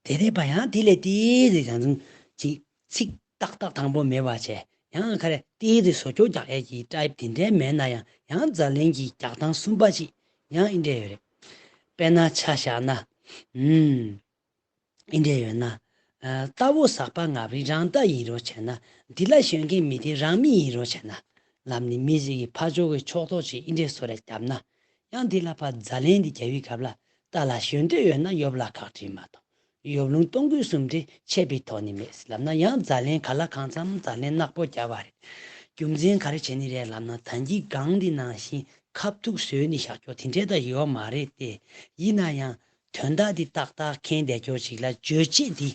དེ་རེད་པ། ཡང་དེ་ལས་ཏི་ཙི་གང་འཚམ་གཅིག་ཚིག་ཏག་ཏག་དང་པོ་མེད་པ་བྱས། ཡང་ག་རེ་ཏི་ཙི་བཟོ་སྐྱོ་རྒྱག་ཡས་ཀྱི་ཊའིབ་དེ་འདྲའི་མེད་ན་ཡང་ཡང་རྫ་གླན་གྱི་རྒྱག་སྟངས་གསུམ་པ་ཅིག་ཡང་ཨེ་འདྲས་ཡོད་རེད། དཔེར་ན་ཆ་བཞག་ན། ཨུམ། ཨེ་འདྲས་ཡོད་ན། ཨ། རྟ་བོ་ཟག་པ་ངབ་རིལ་རང་རྟ་ཡིན་རོགས་བྱས་ན། འདི་ལ་ཞོན་མཁན་མི་དེ་རང་མི་ཡིན་རོགས་བྱས་ན། ལབ་ནས་མི་ཞིག་གིས་ཕར་ཕྱོགས་ཀྱི་ཕྱོགས་གཏོགས་ཅིག་འདི་འདྲས་བཟོ་རེ་བརྒྱབ་ན། ཡང་འདི་ལ་ཕར་རྫ་གླེང་འདི་རྒྱག་པའི་སྐབས་ལ། རྟ་ལ་ཞོན་འདོད་ཡོད་ན་ཡོབ་ལ་ཁག་དཀྲིས་མ་གཏོང་། ཡོབ་ལུང་སྟོང་སྐུད་གསུམ་དྲིལ། ཆད་པའི་ཐོག་ནས་མེད་ཟེར་ལབ་ན། ཡང་རྫ་གླེང་ག་ལ་གང་འཚམ་རྫ་གླེང་ནག་པོ་བརྒྱབ་པ་རེད། རྒྱུ་མཚན་ག་རེ་བྱས་ནས་རེད་ལབ་ན། ད་གིན་སྒང་འདི་ནང་བཞིན་ཁ་ཐུག་བཟོས་ནས་བཞག་ཆོག་དེ་འདྲས་ད་ཡོད་མ་རེད་དེ། ཡིན་ན་ཡང་དོན་དག་འདི་ཏག་ཏག་མཁྱེན་བསྡད་ཆོག་ཅིག་ལ། རྗོད་བྱེད་འདི་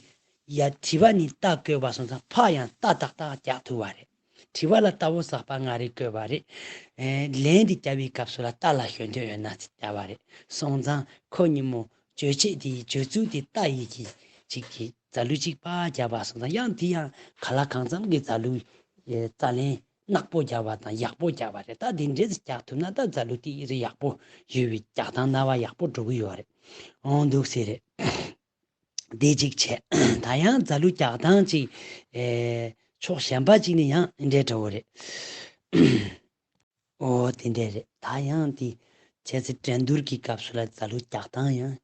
ཡ་དྲི་བ་ནས་རྟ་བཀོད་པ་སོང་ཙང་ཕར་ཡང་རྟ་ཏག་ཏག་རྒྱག་ཐུབ་པ་རེད། དྲི་བ་ལ་རྟ་བོ་ཟག་པ་ལྔ་རེ་བཀོད་པ་རེད། ཨེ། ལན་འདི་བརྒྱབ་པའི་སྐབས་སུ་ལ་རྟ་ལ་ཞོན་འདོད་ཡོད་ན་ཟེར་བརྒྱབ་པ་རེད། སོང་ཙང་ཁོ་གཉིས་མོ་རྗོད་བྱེད་དེ་ཡི་སྤྱོད་ཚུལ་དེ་རྟ་ཡི་གི་ཅིག་གི་རྫ་ལུ་གཅིག་པ་བརྒྱབ་པ་སོང་ཙང་། ཡང་དེ་ཡང་ག་ལ་གང་འཚམ་གྱི་རྫ་ལུ། ཨེ། རྩ་ལན་ནག་པོ་བརྒྱབ་པ་དང་ཡག་པོ་བརྒྱབ་པ་རེད། ད་དེ་འདྲས་རྒྱག་ཐུབ་ན་ད་རྫ་ལུ་དེ་རེ་ཡག་པོ་ཡོད་པའི། རྒྱག་སྟངས་སྣང་བ་ཡག་པོ་འགྲོ་གི་ཡོད་རེད། འོང་འདུག་ཟེར་རེད། དེ་གཅིག་བྱས། ད་ཡང་རྫ་ལུ་རྒྱག་སྟངས་གཅིག་ཨེ། ཕྱོགས་གཞན་པ་གཅིག་ནས་ཡང་འདི་འདྲས་འདྲ་བོ་རེད། ཨོ་དེ་འདྲས་རེད། ད་ཡང་དེ་བྱས་ཚེ་འགྲན་བསྡུར་གྱི་སྐབས་སུ་ལ་རྫ་ལུ་རྒྱག་སྟངས་ཡང་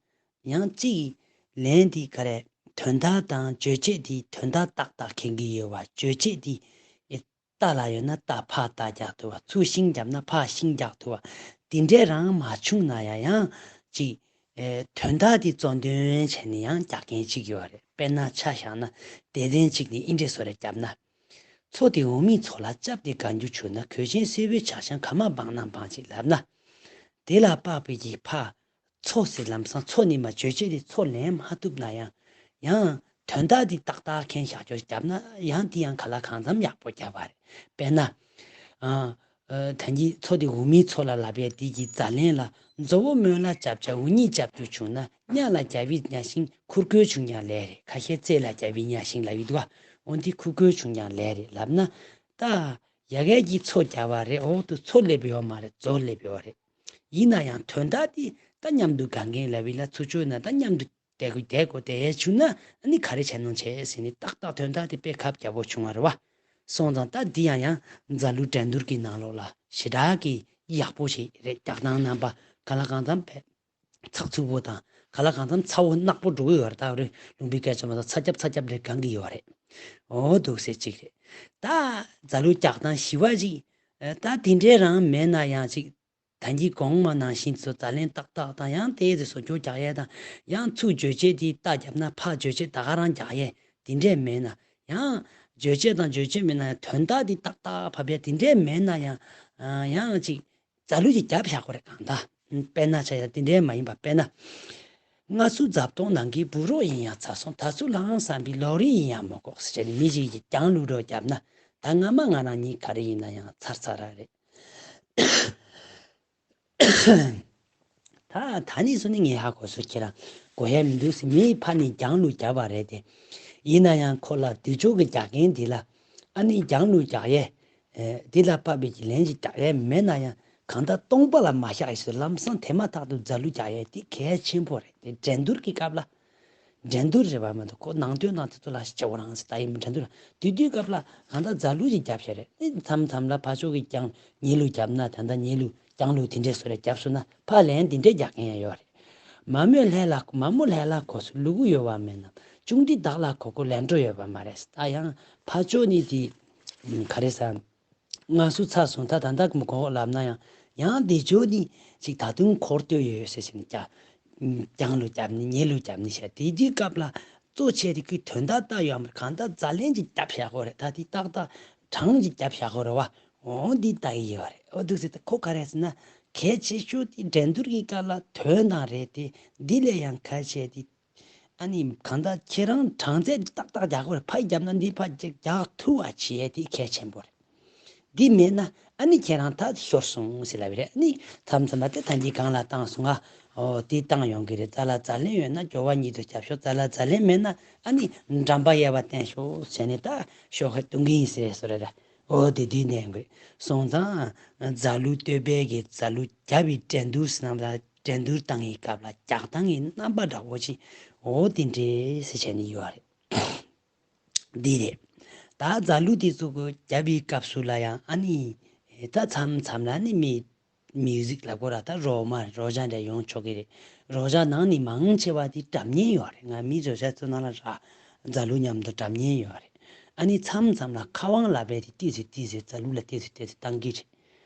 ཡང་གཅིག་ལན་དེ་ག་རེ། དོན་དག་དང་རྗོད་བྱེད་དེ། དོན་དག་ཏག་ཏག་མཁྱེན་གྱི་ཡོད་པ། རྗོད་བྱེད་དེ་ཨེ། རྟ་ལ་ཡོད་ན་རྟ་ཕར་རྟ་རྒྱག་ཐུབ་པ། ཚུར་ཤིང་བརྒྱབ་ན་ཕར་ཤིང་རྒྱག་ཐུབ་པ། དེ་འདྲས་རང་མ་བྱུང་ན་ཡང་ཡང་ཅིག་ཨེ། དོན་དག་དེ་གཙོ་འདོན་བྱས་ནས་ཡང་རྒྱག་མཁན་ཅིག་ཡོད་རེད། དཔེར་ན་ཆ་བཞག་ན་སྡེ་ཚན་གཅིག་ནས་འདི་འདྲས་བཟོ་རེ་བརྒྱབ་ན། མཚོ་དེ་འོ་མའི་མཚོ་ལ་བཅབས་ཏེ་དགའ་རྒྱུ་བྱུང་ན། གོས་ཆེན་སེར་པོའི་ཇ་ཆང་ག་མ་སྦང་ན་སྦང་ཅིག་ལབ་ན། དེ་ལ་དཔག་པའི་གི་ཕར་མཚོ་ཟེར་ལམ་སང་མཚོ་ནི་མ་རྗོད་བྱེད་དེ་མཚོ་ལེན་མ་ཐུབ་ན་ཡང་། ཡང་དོན་དག་དེ་ཏག་ཏག་མཁྱེན་བཞག་ཆོག་བརྒྱབ་ན་ཡང་དེ་ཡང་ག་ལ་གང་འཚམ་ཡག་པོ་བརྒྱབ་པ་རེད། དཔེར་ན། ཨ། ཨ། ད་གིན་མཚོ་དེ་འོ་མའི་མཚོ་ལ་ལབ་ཡས་དེ་གི་རྫ་གླེང་ལ། མཛོ་བོ་སྨོན་ལ་རྒྱབ་བྱ་འུ་གཉིས་རྒྱབ་རྒྱུ་བྱུང་ན། གཉའ་ལ་རྒྱབ་པའི་གཉའ་ཤིང་ཁུར་དགོས་བྱུང་ཀྱང་ལས་རེད། ཁ་ཤས་རྩེ་ལ་རྒྱབ་པའི་གཉའ་ཤིང་ལབ་ཡི་འདུག་ག་འོ་འདི་ཁུར་དགོས་བྱུང་ཀྱང་ལས་རེད་ལབ་ན། ད་ཡ་གས་ཀྱིས་མཚོ་རྒྱབ་པ་རེད། འོག་ཏུ་མཚོ་སླེབས་ཡོད་མ་རེད། མཛོ་སླེབས་ཡོད་རེད། ཡིན་ན་ཡང་དོན་དག་དེ་ད་མཉམ་དུ་དགའ་མཁན་ལབ་ཡི་ལ། ཚུར་ཕྱོགས་ན་ད་མཉམ་དུ་བསྡད་དགོས་བསྡད་དགོས་བསྡད་ཡས་བྱུང་ན། ཨ་ནི་ག་རེ་བྱས་ནོ་བྱས་ཟེར་ནས་ཏག་ཏག་དོན་དག་དེ་དཔེ་ཁབ་རྒྱག་པོ་བྱུང་བ་རེད་བ། སོང་ཙང་ད་འདི་ཡང་ཡང་རྫ་ལུ་འགྲན་བསྡུར་གྱི་ནང་ལོགས་ལ་ཞེ་དྲག་གི་ཡག་པོ་ཞིག་རེད། རྒྱག་སྟངས་རྣམ་པ་ག་ལ་གང་འཚམ་བས། ཚགས་ཚུད་པོ་དང་ག་ལ་གང་འཚམ་ཚ་བོ་ནག་པོ་འགྲོ་གི་ཡོད་རེད། ད་རེད། ལུང་པའི་སྐད་ཆ་མ་གཏོགས་ཚ་རྒྱབ་ཚ་རྒྱབ་རེད་གང་གི་ཡོད་རེད། འོ་འདུག་སེ་གཅིག་རེད། ད་རྫ་ལུ་རྒྱག་སྟངས་བཞི་བ་ཅིག་ད་དེ་འདྲའི་རང་མེད་ན་ཡང་ཅིག་ད་གིན་གོང་མ་ནང་བཞིན་ཚུར་རྫ་གླེང་ཏག་ཏག་དང་། ཡང་དེའི་ཚེ་བཟོ་བཅོས་རྒྱག་ཡས་དང་། ཡང་ཚུར་རྗོད་བྱེད་དེ་རྟ་བརྒྱབ་ན་ཕར་རྗོད་བྱེད་ད་ག་རང་རྒྱག་ཡས་དེ་འདྲས་མེད་ན། ཡང་རྗོད་བྱེད་དང་རྗོད་བྱེད་མེད་ན་ཡང་དོན་དག་དེ་ཏག་ཏག་ཕབ་ཡས་དེ་འདྲས་མེད་ན་ཡང་། ཡང་ཅིག་རྫ་ལུ་ཅིག་རྒྱབ་བཞག་དགོས་རེད། གང་ལྟར་དཔེར་ན་ཆ་ཡ་དེ་འདྲས་མ་ཡིན་པ། དཔེར་ན། སྔ་ཚུར་རྫབ་སྟོང་ནང་གི་བུ་རོགས་ཡིན་ཡང་ཚར་སོང་། ད་ཚུར་ལངས་བསམ་པའི་ལོག་རིས་ཡིན་ཡང་མི་དགོས་ཟེར་ནས་མི་ཞིག་གིས་རྒྱང་བླུགས་རོགས་བརྒྱབ་ན། ད་སྔ་མ་ང་རང་གཉིས་ག་རེ་ཡིན་ན་ཡང་ཚར་ཚར་ར་རེད། ད་ད་ནི་སུ་ནི་ངས་ཧ་གོ་སོང་། ཁྱེད་རང་གོ་ཡ་མི་འདུག་ཟེར། མིའི་ཕ་ནི་རྒྱང་བླུགས་བརྒྱབ་པ་རེད་དེ། ཡིན་ན་ཡང་ཁོ་ལ་དུས་ཚོད་ཀྱི་རྒྱག་མཁན་འདི་ལ་ཨ་ནི་རྒྱང་བླུགས་རྒྱག་ཡས། ཨེ། འདི་ལ་དཔག་པའི་གི་ལན་ཅིག་རྒྱག་ཡས་མེད་ན་ཡང་། གང་ལྟར་སྟོང་པ་ལ་མ་བཞག་ཡས་སུ་ལམ་སང་དེ་མ་ཐག་ཏུ་རྫ་ལུ་རྒྱག་ཡས་དེ་གལ་ཆེན་པོ་རེད། དེ་འགྲན་བསྡུར་གྱི་སྐབས་ལ། འགྲན་བསྡུར་རེད་པ་མ་གཏོགས་ཁོ་ནང་དོན་དང་དེ་ཚོ་ལ་སྐྱོ་བོ་རང་ཟེར་ད་ཡིན་འགྲན་བསྡུར་དེ་དུས་སྐབས་ལ་གང་ལྟར་རྫ་ལུ་ཅིག་རྒྱབ་བྱས་རེད། ཨེ། མཚམས་མཚམས་ལ་ཕར་ཕྱོགས་ཀྱི་རྒྱང་ཉེ་ལུ་རྒྱབ་ན། ད་ལྟ་ཉེ་ལུ་རྒྱང་ལུ་དེ་འདྲས་སུ་རེ་རྒྱབ་སོང་ན་ཕར་ལན་དེ་འདྲས་རྒྱག་མཁན་ཡང་ཡོད་རེད། མ་མོ་ལྷས་ལ་མ་མོ་ལྷས་ལ་གོ་སུ་ལུ་གུ་ཡོད་པ་མེད་ན། ཅུང་ཏི་བདག་ལ་གོ་གོ་ལན་འགྲོ་ཡོད་པ་མ་རེད། ད་ཡང་ཕར་ཕྱོགས་ནི་དེ་ག་རེ་ཟ། སྔ་སུ་ཚར་སོང་། ད་ད་ལྟ་མི་གོ་ལབ་ན་ཡང་། ཡང་དེ་ཕྱོགས་ནི་ཅིག་ད་དུང་འཁོར་སྟོད་ཡོད་ཡོད་ཟེར་ཞིང་ཀྱང་། རྒྱང་ལུ་རྒྱབ་ནི་ཉེ་ལུ་རྒྱབ་ནི་བྱས། དེ་དུས་སྐབས་ལ་གཙོ་ཆེ་དེ་ཀི་དོན་དག་ལྟ་ཡོད་མ་རེད། གང་ལྟར་རྫ་གླེང་ཅིག་རྒྱབ་བཞག་གོ་རེད། ད་དེ་ཏག་ཏག་གྲངས་ཅིག་རྒྱབ་བཞག་གོ་རེད་བ། འོ་འདི་ལྟ་གི་ཡོད་རེད། འོ་འདུག་ཟེར་ཏེ་ཁོ་ག་རེ་ཟེར་ན། གལ་ཆེ་ཤོས་དེ་འགྲན་བསྡུར་གྱི་སྐབས་ལ་དོན་དང་རེད་དེ། འདི་ལས་ཡང་གལ་ཆེ་དེ། ཨ་ནི་གང་ལྟར་ཁྱེད་རང་གྲངས་ཚད་ཏག་ཏག་རྒྱག་དགོས་རེད། ཕར་རྒྱབ་ན་འདི་ཕར་རྒྱག་ཐུབ་པ་བྱེད་ཡས་དེ་གལ་ཆེན་པོ་རེད། འདི་མེད་ན་ཨ་ནི་ཁྱེད་རང་ད་ཤོར་སོང་ཟེར་ལབ་པ་རེད། ཨ་ནི་མཚམས་མཚམས་ལ་དེ་ད་འདི་གང་ལ་བཏང་སོང་ང་། འོ་དེ་བཏང་ཡོང་གི་རེད། རྫ་ལ་རྫ་གླེང་ཡོད་ན་སྐྱོ་བ་ཉིད་དུ་རྒྱབ་ཤོག་རྫ་ལ་རྫ་གླེང་མེད་ན་ཨ་ནི་འགྲམ་པ་གཡས་པ་བསྟན་ཤོག་བྱས་ནས་ད་ཤོག་ཁ་གཏོང་གི་ཡིན་ཟེར་བཟོ་རེད། འོ་དེ་དུས་ནས་ཡོང་གི་རེད། སོང་ཙང་རྫ་ལུ་སྟོད་པའི་གི་རྫ་ལུ་རྒྱབ་པའི་འགྲན་བསྡུར་ཟེར་ན་འགྲན་བསྡུར་བཏང་གི་སྐབས་ལ་རྒྱག་སྟངས་ཀྱི་རྣམ་པ་འདྲ་བོ་ཅིག་འོ་དེ་འདྲས་ཟེར་བྱས་ནས་ཡོད་རེད། འདི་རེད། ད་རྫ་ལུ་དེ་ཚོ་གི་རྒྱབ་པའི་སྐབས་སུ་ལ་ཡང་ཨ་ནི། ད་མཚམས་མཚམས་ལ་ནི་མི་མིའུ་ཟིག་ལབ་དགོས་ར། ད་རོགས་མ་རོགས་ཇག་འདྲ་ཡོང་ཆོག་གི་རེད། རོགས་ཇག་ནང་ནས་མང་ཆེ་བ་དེ་སྒྲ་སྙན་ཡོད་རེད། ང་མི་རོགས་ཇག་ཚོ་ནང་ལ་ར་རྫ་ལུ་མཉམ་དུ་སྒྲ་སྙན་ཡོད་རེད། ཨ་ནི་མཚམས་མཚམས་ལ་ཁ་དབང་ལབ་པའི་དེ་ཏོག་ཙམ་ཏོག་ཙམ་རྫ་ལུག་ལ་ཏོག་ཙམ་ཏོག་ཙམ་བཏང་གི་རེད།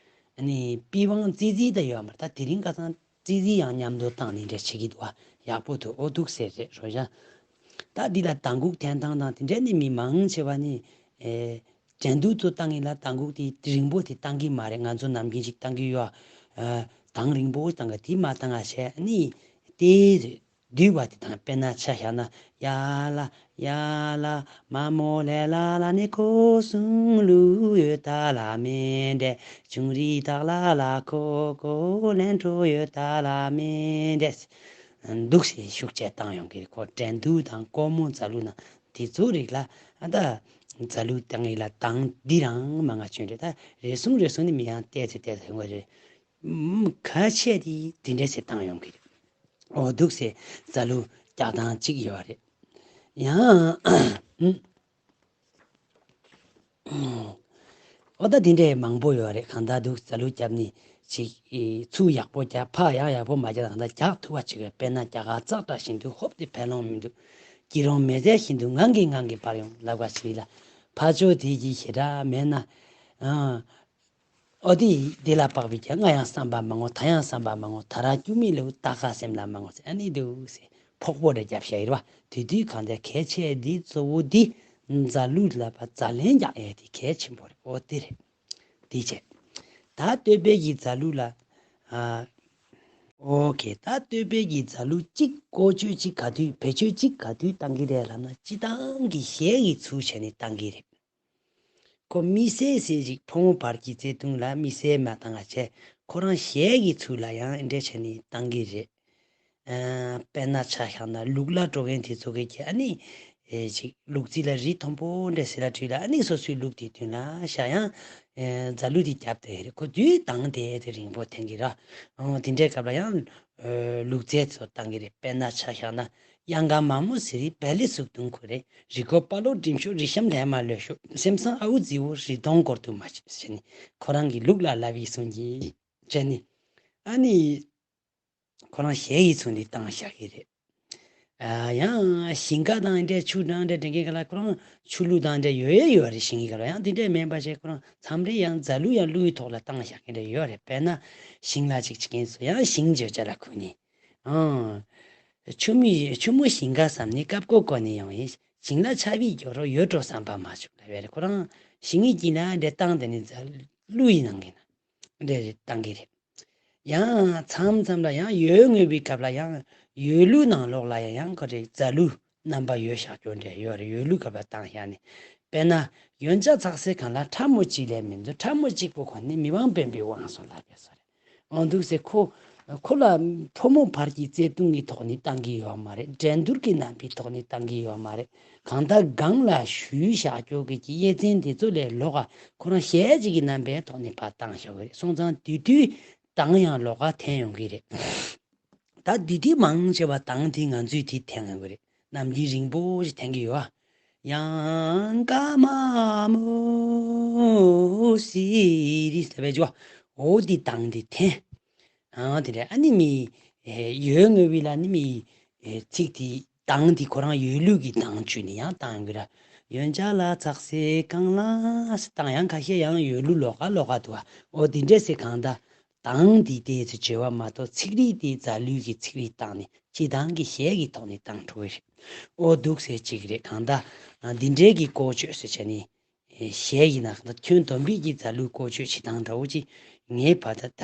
ཨ་ནི་པི་དབང་ཙི་ཙི་ད་ཡོད་མ་རེད། ད་དེ་རིང་ཁ་སང་ཙི་ཙི་ཡང་མཉམ་དུ་བཏང་ནི་འདྲ་བྱེད་ཀྱི་འདུག་ཨ། ཡག་པོ་འདུག། ཨོ་འདུག་སེ་རེད་རོ་ཡ། ད་འདི་ལ་དང་གུག་འཐེན་སྟངས་དང་དེ་འདྲ་ནི་མི་མང་ཆེ་བ་ནི། ཨེ། འགྲན་བསྡུར་ཚོ་བཏང་ཡིན་ལ་དང་གུག་དེ་རིང་པོ་དེ་བཏང་གི་མ་རེད། ང་ཚོ་ནམ་རྒྱུན་ཅིག་བཏང་གི་ཡོད། ཨ། དང་རིང་པོ་བཏང་ག་དེ་མ་བཏང་ག་བྱས་ནི་དེ་རེད། བསྡུས་པ་དེ་དང་དཔེར་ན་ཆ་བཞག་ན། ཡ་ལ་ཡ་ལ་མ་མོ་ལེ་ལ་ལ་ནི་ཁོ་གསུང་ལུགས་ཡོད་ད་ལ་མེ་འདྲེ། ཆུང་རི་དག་ལ་ལ་ཁོ་ཁོ་ལན་གྲོ་ཡོད་ད་ལ་མེ་འདྲེ། འདུག་སེ་ཤུགས་ཆེ་བཏང་ཡོང་གི་རེད། ཁོ་འགྲན་བསྡུར་དང་སྒོར་མོ་རྫ་ལུག་ན་དེ་ཚོ་རིགས་ལ་ཨ་ད་རྫ་ལུག་བཏང་ཡིན་ལ་དང་འདི་རང་མ་ང་བྱོན་རེད། ད་རེ་ཟུང་རེ་ཟུང་ནི་མི་ཡང་བལྟས་ཚེ་བལྟས་ཚེ་ཡོང་གི་རེད། ཁ་ཆད་དེ་དེ་འདྲས་སེ་བཏང་ཡོང་གི་རེད། འོ་འདུག་སེ་རྫ་ལུག་རྒྱག་སྟངས་གཅིག་ཡོད་རེད། ཡང་འོ་ད་དེ་འདྲས་མང་པོ་ཡོད་རེད། གང་ལྟར་འདུག་རྫ་ལུག་རྒྱབ་ནི་ཅིག་ཚུར་ཡག་པོ་རྒྱབ། ཕར་ཡང་ཡག་པོ་མ་རྒྱབ། གང་ལྟར་རྒྱག་ཐུབ་པ་ཅིག་ཡོད། དཔེར་ན་རྒྱ་གར་ཙག་དྲག་བཞིན་དུ་ཧོབ་སྟེ་ཕན་ལོང་མི་འདུག། སྐྱིད་རོང་མེ་ཟས་བཞིན་དུ་ངང་གིས་ངང་གིས་འབར་ཡོང་ལབ་པ་ཞིག་ལ། ཕར་ཕྱོགས་དེ་གི་ཞེ་དྲག་མེད་ན། ཨ། ཨོ་དེ་དེ་ལ་དཔག་པའི་ཀྱང་སྔ་ཡང་བསམ་པ་མང་ངོ་། ད་ཡང་བསམ་པ་མང་ངོ། ད་རང་སྐྱུག་མེད་ལེའུ་ད་ག་སེམས་ལ་མང་ངོ་ཟེར་ཨ་ནི་འདུག་ཟེར་ཕོག་པོ་རེ་རྒྱབ་བཞག་ཡོད་རེད་བ། དེ་དུས་གང་དེ་གལ་ཆེ་འདི་གཙོ་བོ་འདི་རྫ་ལུག་ལ་ཕར་རྫ་ལན་རྒྱག་ཡས་དེ་གལ་ཆེན་པོ་རེད། ཨོ་དེ་རེད། དེ་བྱས། ད་སྟོད་པའི་གི་རྫ་ལུག་ལ། ཨ། ཨོ་ཁེ། ད་སྟོད་པའི་གི་རྫ་ལུག་གཅིག་བཀོལ་སྤྱོད་གཅིག་ག་དུས་བེད་སྤྱོད་གཅིག་ག་དུས་བཏང་གི་རེད་ལབ་ན། སྤྱི་བཏང་གི་གཞས་ཀྱི་ཚུལ་བྱས་ནས་བཏང་གི་རེད། ཁོ་མི་སེར་ཟེར་ཅིག་ཕོ་མོ་བར་གྱི་བརྩེ་དུང་ལ་མི་སེར་མ་བཏང་བ་བྱས། ཁོ་རང་གཞས་ཀྱི་ཚུལ་ལ་ཡང་འདི་འདྲ་བྱས་ནས་བཏང་གི་རེད། ཨ། དཔེར་ན་ཆ་བཞག་ན་ལུག་ལ་འགྲོ་མཁན་དེ་ཚོ་གིས་ཀྱི་ཨ་ནི། ཨེ། ཅིག་ལུག་རྫི་ལ་རི་མཐོན་པོ་འདྲ་ཟེར་ལ་བྲིས་ལ་ཨ་ནི་སོ་སོའི་ལུག་དེ་མདུན་ལ་བཞག་ཡང་། ཨེ། རྫ་ལུག་དེ་རྒྱབ་དེ་རེད། ཁོ་དུས་དང་དེ་དེ་རིང་པོ་འཐེན་གི་ར། ཨོ་དེ་འདྲའི་སྐབས་ལ་ཡང་། ཨེ། ལུག་རྫི་ཚོ་བཏང་གི་རེད། དཔེར་ན་ཆ་བཞག་ན། གཡང་དཀར་མ་མོ་ཟེར་རི་བལ་ལི་སུག་དུང་ཁུ་རེ། རི་ཀོ་པ་ལོ་འགྲིམ་ཤོག་རི་ཤམ་ལྷས་མ་ལོས་ཤོག། སེམས་བཟང་ཨ་འུ་རྫི་བོ་རི་དོང་སྐོར་དུ་མ་ཆུ་ཟེར་ནི། ཁོ་རང་གི་ལུག་ལ་ལབ་ཡི་སོང་གི་བྱས་ནི། ཨ་ནི། ཁོ་རང་གཞས་ཡི་ཚུལ་འདི་བཏང་བཞག་གི་རེད། ཨ། ཡང་ཞིང་ཁ་དང་འདྲ་ཆུ་དང་འདྲ་འདྲེན་མཁན་ག་ལ་ཁོ་རང་ཆུ་ལུག་དང་འདྲ་ཡོད་ཡོད་རེད། ཞིང་གི་ག་ལ་ཡང་འདི་འདྲ་མིན་པ་བྱས་ཁོ་རང་མཚམས་རེ་ཡང་རྫ་ལུག་ཡང་ལུག་གི་ཐོག་ལ་བཏང་བཞག་མཁན་འདྲ་ཡོད་རེད། དཔེར་ན་ཞིང་ལ་ཅིག་བྱེད་མཁན་ཚོ་ཡང་ཞིང་བརྗོད་བྱ་ལ་ཁུག་ནི། ཨང་། ཆུ་མོ་ཆུ་མོ་ཞིང་ཁ་བསམ་ནི་སྐབས་ཀོ་ཀོ་ནི་ཡོང་ཡིན། ཞིང་ལ་ཆར་པའི་རྒྱུ་རོ་ཡོད་འགྲོ་བསམ་པ་མ་བྱུང་ལབ་པས་རེད། ཁོ་རང་ཞིང་གི་དཀྱིལ་ན་འདྲ་བཏང་དེ་ནི་རྫ་ལུག་ཡི་ནང་གི་ན་འདྲ་རེད་བཏང་གི་རེད། ཡང་མཚམས་མཚམས་ལ་ཡང་ཡོལ་ངུས་པའི་སྐབས་ལ་ཡང་ཡོལ་ལུག་ནང་ལོགས་ལ་ཡང་ཡང་ཁོ་རེ་རྫ་ལུག་རྣམ་པ་ཡོད་བཞག་རྒྱུ་འདྲ་ཡོད་རེད། ཡོལ་ལུག་སྐབས་ལ་བཏང་བཞག་ནས། དཔེར་ན་ཡོན་ཆབ་ཚགས་སེ་གང་ལ་ཁྲ་མོ་གཅིག་ལས་མི་འདུག། ཁྲ་མོ་གཅིག་པོ་ཁོ་ནི་མི་དབང་བོན་པོའི་དབང་སོང་ལབ་པས་སོ་རེད། འོ་འདུག་སེ་ཁོ་ཁོ་ལ་ཕོ་མོ་བར་གྱི་བརྩེ་དུང་གི་ཐོག་ནས་བཏང་གི་ཡོད་མ་རེད། འགྲན་བསྡུར་གྱི་རྣམ་པའི་ཐོག་ནས་བཏང་གི་ཡོད་མ་རེད། གང་ལྟར་སྒང་ལ་ཞུས་བཞག་རྒྱུ་གི་དབྱེ་མཚན་དེ་ཚོ་ལས་ལོགས་ཀ་ཁོ་རང་གཞས་གཅིག་གི་རྣམ་པའི་ཐོག་ནས་ཕར་བཏང་བཞག་གི་རེད། སོང་ཙང་དེ་དུས་དང་ཡང་ལོགས་ཀ་འཐེན་ཡོང་གི་རེད། ད་དེ་དུས་མང་ཆེ་བ་དང་དེ་ང་ཚོས་དེ་འཐེན་ཡོང་གི་རེད། ནམ་རྒྱུན་རིང་པོ་ཞིག་འཐེན་གི་ཡོད་ཨ། གཡང་དཀར་མ་མོ་ཟེར་རི་ཟེར་བའི་ཇོ། འོ་དེ་དང་དེ་འཐེན། ཨ་དེ་རེད། ཨ་ནི་མི་ཡོལ་ངུས་པའི་ལ་ནི་མི་ཚིག་དེ་དང་དེ་ཁོ་རང་ཡོལ་ལུག་གི་དང་བཅུག་ནས་ཡང་བཏང་གི་ར། ཡོན་ཆབ་ལ་ཚགས་སེ་གང་ལ་སེ་བཏང་ཡང་ཁ་ཤས་ཡང་ཡོལ་ལུག་ལོགས་ཀ་ལོགས་ཀ་འདུག་ཨ། འོ་དེ་འདྲས་སེ་གང་ལྟར། དང་འདི་ལྟའི་ཚེ་བརྗོད་པ་མ་གཏོགས་ཚིག་རིས་དེ་རྫ་ལུག་གི་ཚིག་རིས་བཏང་ནས་སྤྱི་དང་གི་གཞས་ཀྱི་ཐོག་ནས་བཏང་འགྲོ་གི་རེད། ཨོ་འདུག་སེ་གཅིག་རེད། གང་ལྟར་འདི་འདྲའི་གི་ཀོ་ཆོད་ཟེར་བྱས་ནས་གཞས་ཡིན་ན་གང་ལྟར་ཁྱོན་བསྡོམས་པའི་གི་རྫ་ལུག་ཀོ་ཆོད་བྱེད་སྟངས་འདྲ་བོ་ཅིག་ངའི་བར་ད་ད་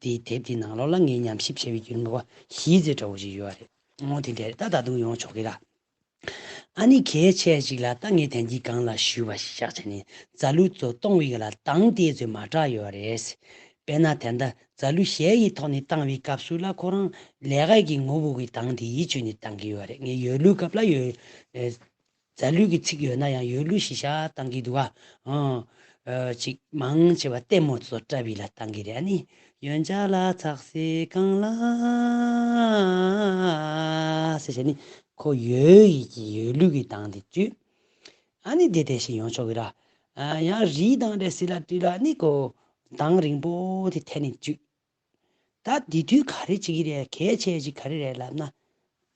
འདི་དེབ་འདི་ནང་ལོགས་ལ་ངས་ཉམས་ཞིབ་བྱས་པའི་རྒྱུན་མི་བ་གཞི་རྩེ་འདྲ་བོ་ཅིག་ཡོད་རེད། ཨོ་དེ་འདྲ་རེད། ད་ད་དུང་ཡོང་ཆོག་གི་ར། ཨ་ནི་གལ་ཆེ་ཞིག་ལ་ད་ངས་དན་གྱི་སྒང་ལ་ཞུས་པ་ཞིག་བཞག་བྱས་ནས་རྫ་ལུག་ཚོ་གཏོང་བའི་ག་ལ་དང་དེ་ཚོས་མ་དྲག་ཡོད་རེད། དཔེར་ན་དེ་འདྲ་རྫ་ལུག་གཞས་ཡི་ཐོག་ནས་བཏང་བའི་སྐབས་སུ་ལ་ཁོ་རང་ལས་ཀ་གི་ངོ་བོ་གི་དང་དེ་ཡིད་བཅོས་ནས་བཏང་གི་ཡོད་རེད། ངས་ཡོལ་ལུག་སྐབས་ལ་ཡོད། རྫ་ལུག་གི་ཚིག་ཡོད་ན་ཡང་ཡོལ་ལུག་ཞིག་བཞག་བཏང་གི་འདུག་ཨ། ཨང་། ཅིག་མང་ཆེ་བ་ལྟད་མོ་ཚོ་བཀྲ་བའི་ལ་བཏང་གི་རེད། ཨ་ནི་ཡོན་ཆབ་ལ་ཚགས་སེ་གང་ལ་ཟེར་བྱས་ནི་ཁོ་ཡོལ་ཡི་གི་ཡོལ་ལུག་གི་དང་དེ་བཅུག། ཨ་ནི་དེ་དེ་བཞིན་ཡོང་ཆོག་གི་ར། ཡང་རི་དང་འདྲ་སི་ལ་བྲིས་ལ་ནི་ཁོ་དང་རིང་པོ་དེ་འཐེན་ནས་བཅུག། ད་འདི་དུས་ག་རེ་བྱེད་ཀྱི་རེད། གལ་ཆེ་ཞིག་ག་རེ་རེད་ལབ་ན།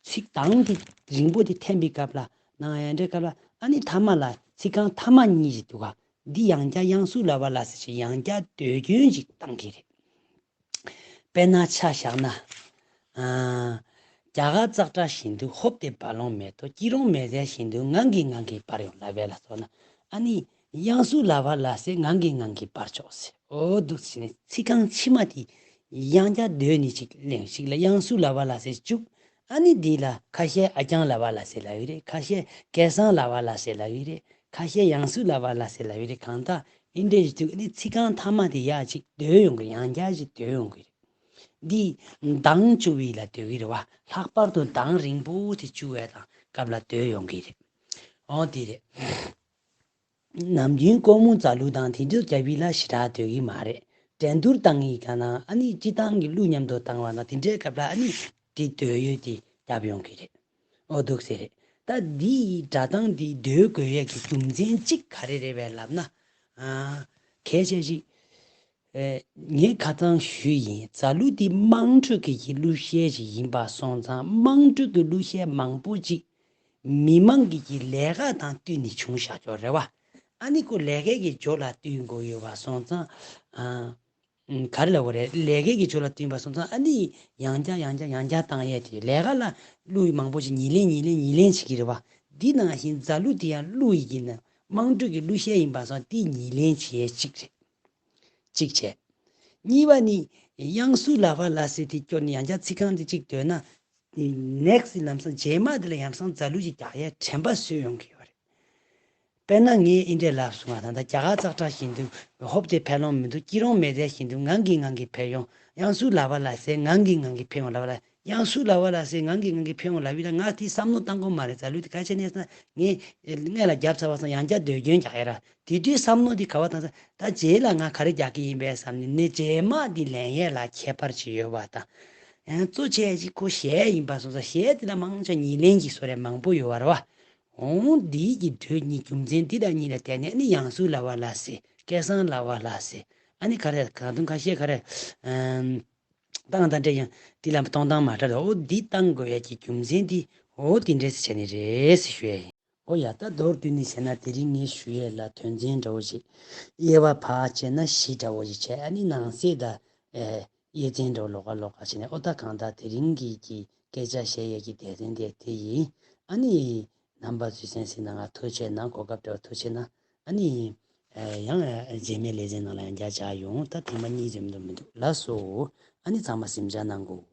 ཚིག་དང་དེ་རིང་པོ་དེ་འཐེན་པའི་སྐབས་ལ་ནང་ཡང་འདྲའི་སྐབས་ལ་ཨ་ནི་ཐ་མ་ལ་ ཚིག་རྐང་ཐ་མ་གཉིས་ཤིག་འདུག་ག་འདི་ཡང་བསྐྱར་དབྱངས་གསུམ་ལ་བ་ལ་ཟེར་ཞིག་ཡང་བསྐྱར་ཟློས་སྐྱོན་ཅིག་བཏང་གི་རེད། དཔེར་ན་ཆ་བཞག་ན། ཨ། རྒྱ་གར་ཙག་སྒྲ་བཞིན་དུ་ཧོབ་སྟེ་བར་ལོང་མེད་དོ། སྐྱིད་རོང་མེ་ཟས་བཞིན་དུ་ངང་གིས་ངང་གིས་འབར་ཡོང་ལབ་པ་ལ་སོགས་ན། ཨ་ནི། དབྱངས་གསུམ་ལ་བ་ལ་ཟེར་ངང་གིས་ངང་གིས་འབར་ཆོག་ཟེར། འོ་འདུག་ཟེར་ནས་ཚིག་རྐང་ཕྱི་མ་དེ། ཡང་བསྐྱར་ཟློས་ནས་ཅིག་གླེང་ཞིག་ལ་དབྱངས་གསུམ་ལ་བ་ལ་ཟེར་བཅུག་ཨ་ནི་འདི་ལ་ཁ་ཤས་ཨ་རྐྱང་ལ་བ་ལ་ཟེར་ལབ་ཡོད་རེད། ཁ་ཤས་སྐལ་བཟང་ལ་བ་ལ་ཟེར་ལབ་ཡོད་རེད། ཁ་ཤས་དབྱངས་གསུམ་ལ་བ་ལ་ཟེར་ལབ་ཡོད་རེད། གང་ལྟར་ཨིན་འདྲས་ཞིག་བཅུག་ཨ་ནི་ཚིག་རྐང་ཐ་མ་དེ་ཡར་ཅིག་ཟློས་ཡོང་གི་རེད། ཡང་བསྐྱར་ཅིག་ཟློས་ཡོང་གི་རེད། འདི་མདངས་བཅུ་བའི་ལ་ཟློས་ཀྱི་རེད་བ། ལྷག་པར་དུ་མདངས་རིང་པོ་དེ་བཅུ་བའི་དང་སྐབས་ལ་ཟློས་ཡོང་གི་རེད། འོ་དེ་རེད། ནམ་རྒྱུན་ཀོ་མོ་ཛ་ལུ་དང་དེ་ཚོ་རྒྱབ་པའི་ལ་ཞེ་དྲག་ཟློས་ཀྱི་མ་རེད། འགྲན་བསྡུར་བཏང་ཡི་ག་ན་ཨ་ནི་སྤྱི་བཏང་གི་གླུ་མཉམ་དུ་བཏང་བ་ན་དེ་འདྲའི་སྐབས་ལ་ཨ་ནི་དེ་ཟློས་ཡོད་དེ་རྒྱབ་ཡོང་གི་རེད། འོ་འདུག་ཟེར་རེད། ད་འདི་ཡི་སྒྲ་གདངས་འདི་ཟློས་དགོས་ཡས་ཀྱི་རྒྱུ་མཚན་གཅིག་ག་རེ་རེད་པས་ལབ་ན། ཨ། གལ་ཆེ་ཞིག་ཨེ། ངས་ཁ་སང་ཞུས་ཡིན། ཛ་ལུ་འདི་དམངས་ཁྲོད་ཀྱི་གི་གླུ་གཞས་ཞིག་ཡིན་པ་སོང་ཙང་དམངས་ཁྲོད་ཀྱི་གླུ་གཞས་མང་པོ་ཅིག་མི་མང་གི་གི་ལས་ཀ་དང་བསྟུན་ནས་བྱུང་བཞག་ཆོག་རེད་བ། ཨ་ནི་ཁོ་ལས་ཀའི་གི་ཇོ་ལ་བསྟུན་དགོས་ཡོད་པ་སོང་ཙང་། ཨ། ག་རེ་ལབ་དགོས་རེད། ལས་ཀའི་གི་ཇོ་ལ་བསྟུན་པ་སོང་ཙང་ཨ་ནི་ཡང་བསྐྱར་ཡང་བསྐྱར་ཡང་བསྐྱར་བཏང་ཡས་དེ་ལས་ཀ་ལ་གླུ་མང་པོ་ཞིག་ཉིས་ལེན་ཉིས་ལེན་ཉིས་ལེན་བྱེད་ཀྱི་རེད་བ། འདི་ནང་བཞིན་ཛ་ལུ་དེ་ཡང་གླུ་ཡི་གི་ནང་དམངས་ཁྲོད་ཀྱི་གླུ་གཞས་ཡིན་པ་སོང་དེ་ཉིས་ལེན་བྱེད་ཡས་གཅིག་རེད། གཅིག་བྱས། གཉིས་པ་ནི། དབྱངས་གསུམ་ལ་བ་ལ་ཟེར་དེ་སྐྱོར་ནས་ཡང་བསྐྱར་ཚིག་རྐང་དེ་གཅིག་ཟློས་ན། next ལམ་སང་རྗེས་མ་དེ་ལ་ཡང་སང་ཛ་ལུ་ཞིག་རྒྱག་ཡས་དྲན་པ་གསོས་ཡོང་གི་ཡོད་རེད། དཔེར་ན་ངས་འདི་འདྲས་ལབ་སོང་བ་དང་ད་རྒྱ་གར་ཙག་སྒྲ་བཞིན་དུ་ཧོབ་སྟེ་ཕེབས་ལོང་མི་འདུག་སྐྱིད་རོང་མེ་ཟས་བཞིན་དུ་ངང་གིས་ངང་གིས་ཕེབས་ཡོང་། དབྱངས་གསུམ་ལ་བ་ལ་ཟེར་ངང་གིས་ངང་གིས་ཕེབས་ཡོང་ལབ་པ་ལ། དབྱངས་གསུམ་ལ་བ་ལ་ཟེར་ངང་གིས་ངང་གིས་ཕེབས་ཡོང་ལབ་ཡོད་ལ་ང་དེ་བསམ་བློ་བཏང་གི་མ་རེད། ཛ་ལུ་དེ་ག་ཆེ་ནས་ཟེར་ན་ངས་སྔས་ལ་རྒྱབ་ཚར་བ་སོང་ཡང་བསྐྱར་ཟློས་སྐྱོན་རྒྱག་ཡ་ར། དེ་དུས་བསམ་བློ་དེ་ག་བ་བཏང་ས་ད་རྗེས་ལ་ང་ག་རེ་རྒྱག་གི་ཡིན་པས་བསམ་ནས་ནས་རྗེས་མ་དེ་ལེན་ཡས་ལ་ཁྱད་པར་ཅིག་ཡོད་པ་དང་། ཡང་གཙོ་ཆེ་ཞིག་ཁོ་གཞས་ཡིན་པ་སོང་ས་གཞས་དེ་ལ་མང་ཆེ་ཉིས་ལེན་གྱི་བཟོ་རེ་མང་པོ་ཡོད་པ་རེད་བ། འོང་འདིའི་གི་འགྲོས་གཉིས་རྒྱུ་མཚན་འདི་དང་གཉིས་ལ་བརྟེན་ནས་ཨ་ནི་དབྱངས་གསུམ་ལ་བ་ལ་ཟེར་སྐལ་བཟང་ལ་བ་ལ་ཟེར་ཨ་ནི་ག་རེ་གང་དུ་ཁ་ཤས་ག་རེ། ཨམ། བཏང་དང་འདྲ་ཡང་འདི་ལ་གཏོང་སྟངས་མ་འདྲ་རེད། འོ་འདི་བཏང་དགོས་ཡ་གི་རྒྱུ་མཚན་འདི་འོ་འདི་འདྲས་སེ་བྱས་ནས་རེད་ཟེར་ཞུ་ཡ་ཡིན། འོ་ཡ་ད་མདོར་བསྡུས་ནས་བྱས་ན་དེ་རིང་ངས་ཞུ་ཡས་ལ་དོན་ཚན་འདྲ་བོ་ཞིག་དབྱེ་བ་ཕར་ཕྱེ་ན་བཞི་འདྲ་བོ་ཞིག་བྱས་ཨ་ནི་ནང་གསེས་དང་། ཨེ། དབྱེ་ཚན་འདྲ་བོ་ལོགས་ཀ་ལོགས་ཀ་བྱས་ནས་ཨོ་ད་གང་ལྟར་དེ་རིང་གི་གི་སྐད་ཆ་བཤད་ཡས་ཀྱི་སྡེ་ཚན་དེ་དེ་ཡིན། ཨ་ནི། རྣམ་པ་ཚོས་གསན་གཟིགས་གནང་བ་ཐུགས་རྗེ་གནང་། གོ་སྐབས་སྤྲད་པ་ཐུགས་རྗེ་གནང་། ཨ་ནི། ཨེ། ཡང་རྗེས་མའི་ལེ་ཚན་ནང་ལ་ཡང་བསྐྱར་བཅར་ཡོང་། ད་ཐེངས་མ་གཉིས་ཙམ་དུ་མི་འདུག་ལགས་སོ། ཨ་ནི་ཚང་མ་གཟིམ་འཇག་གནང་དགོས།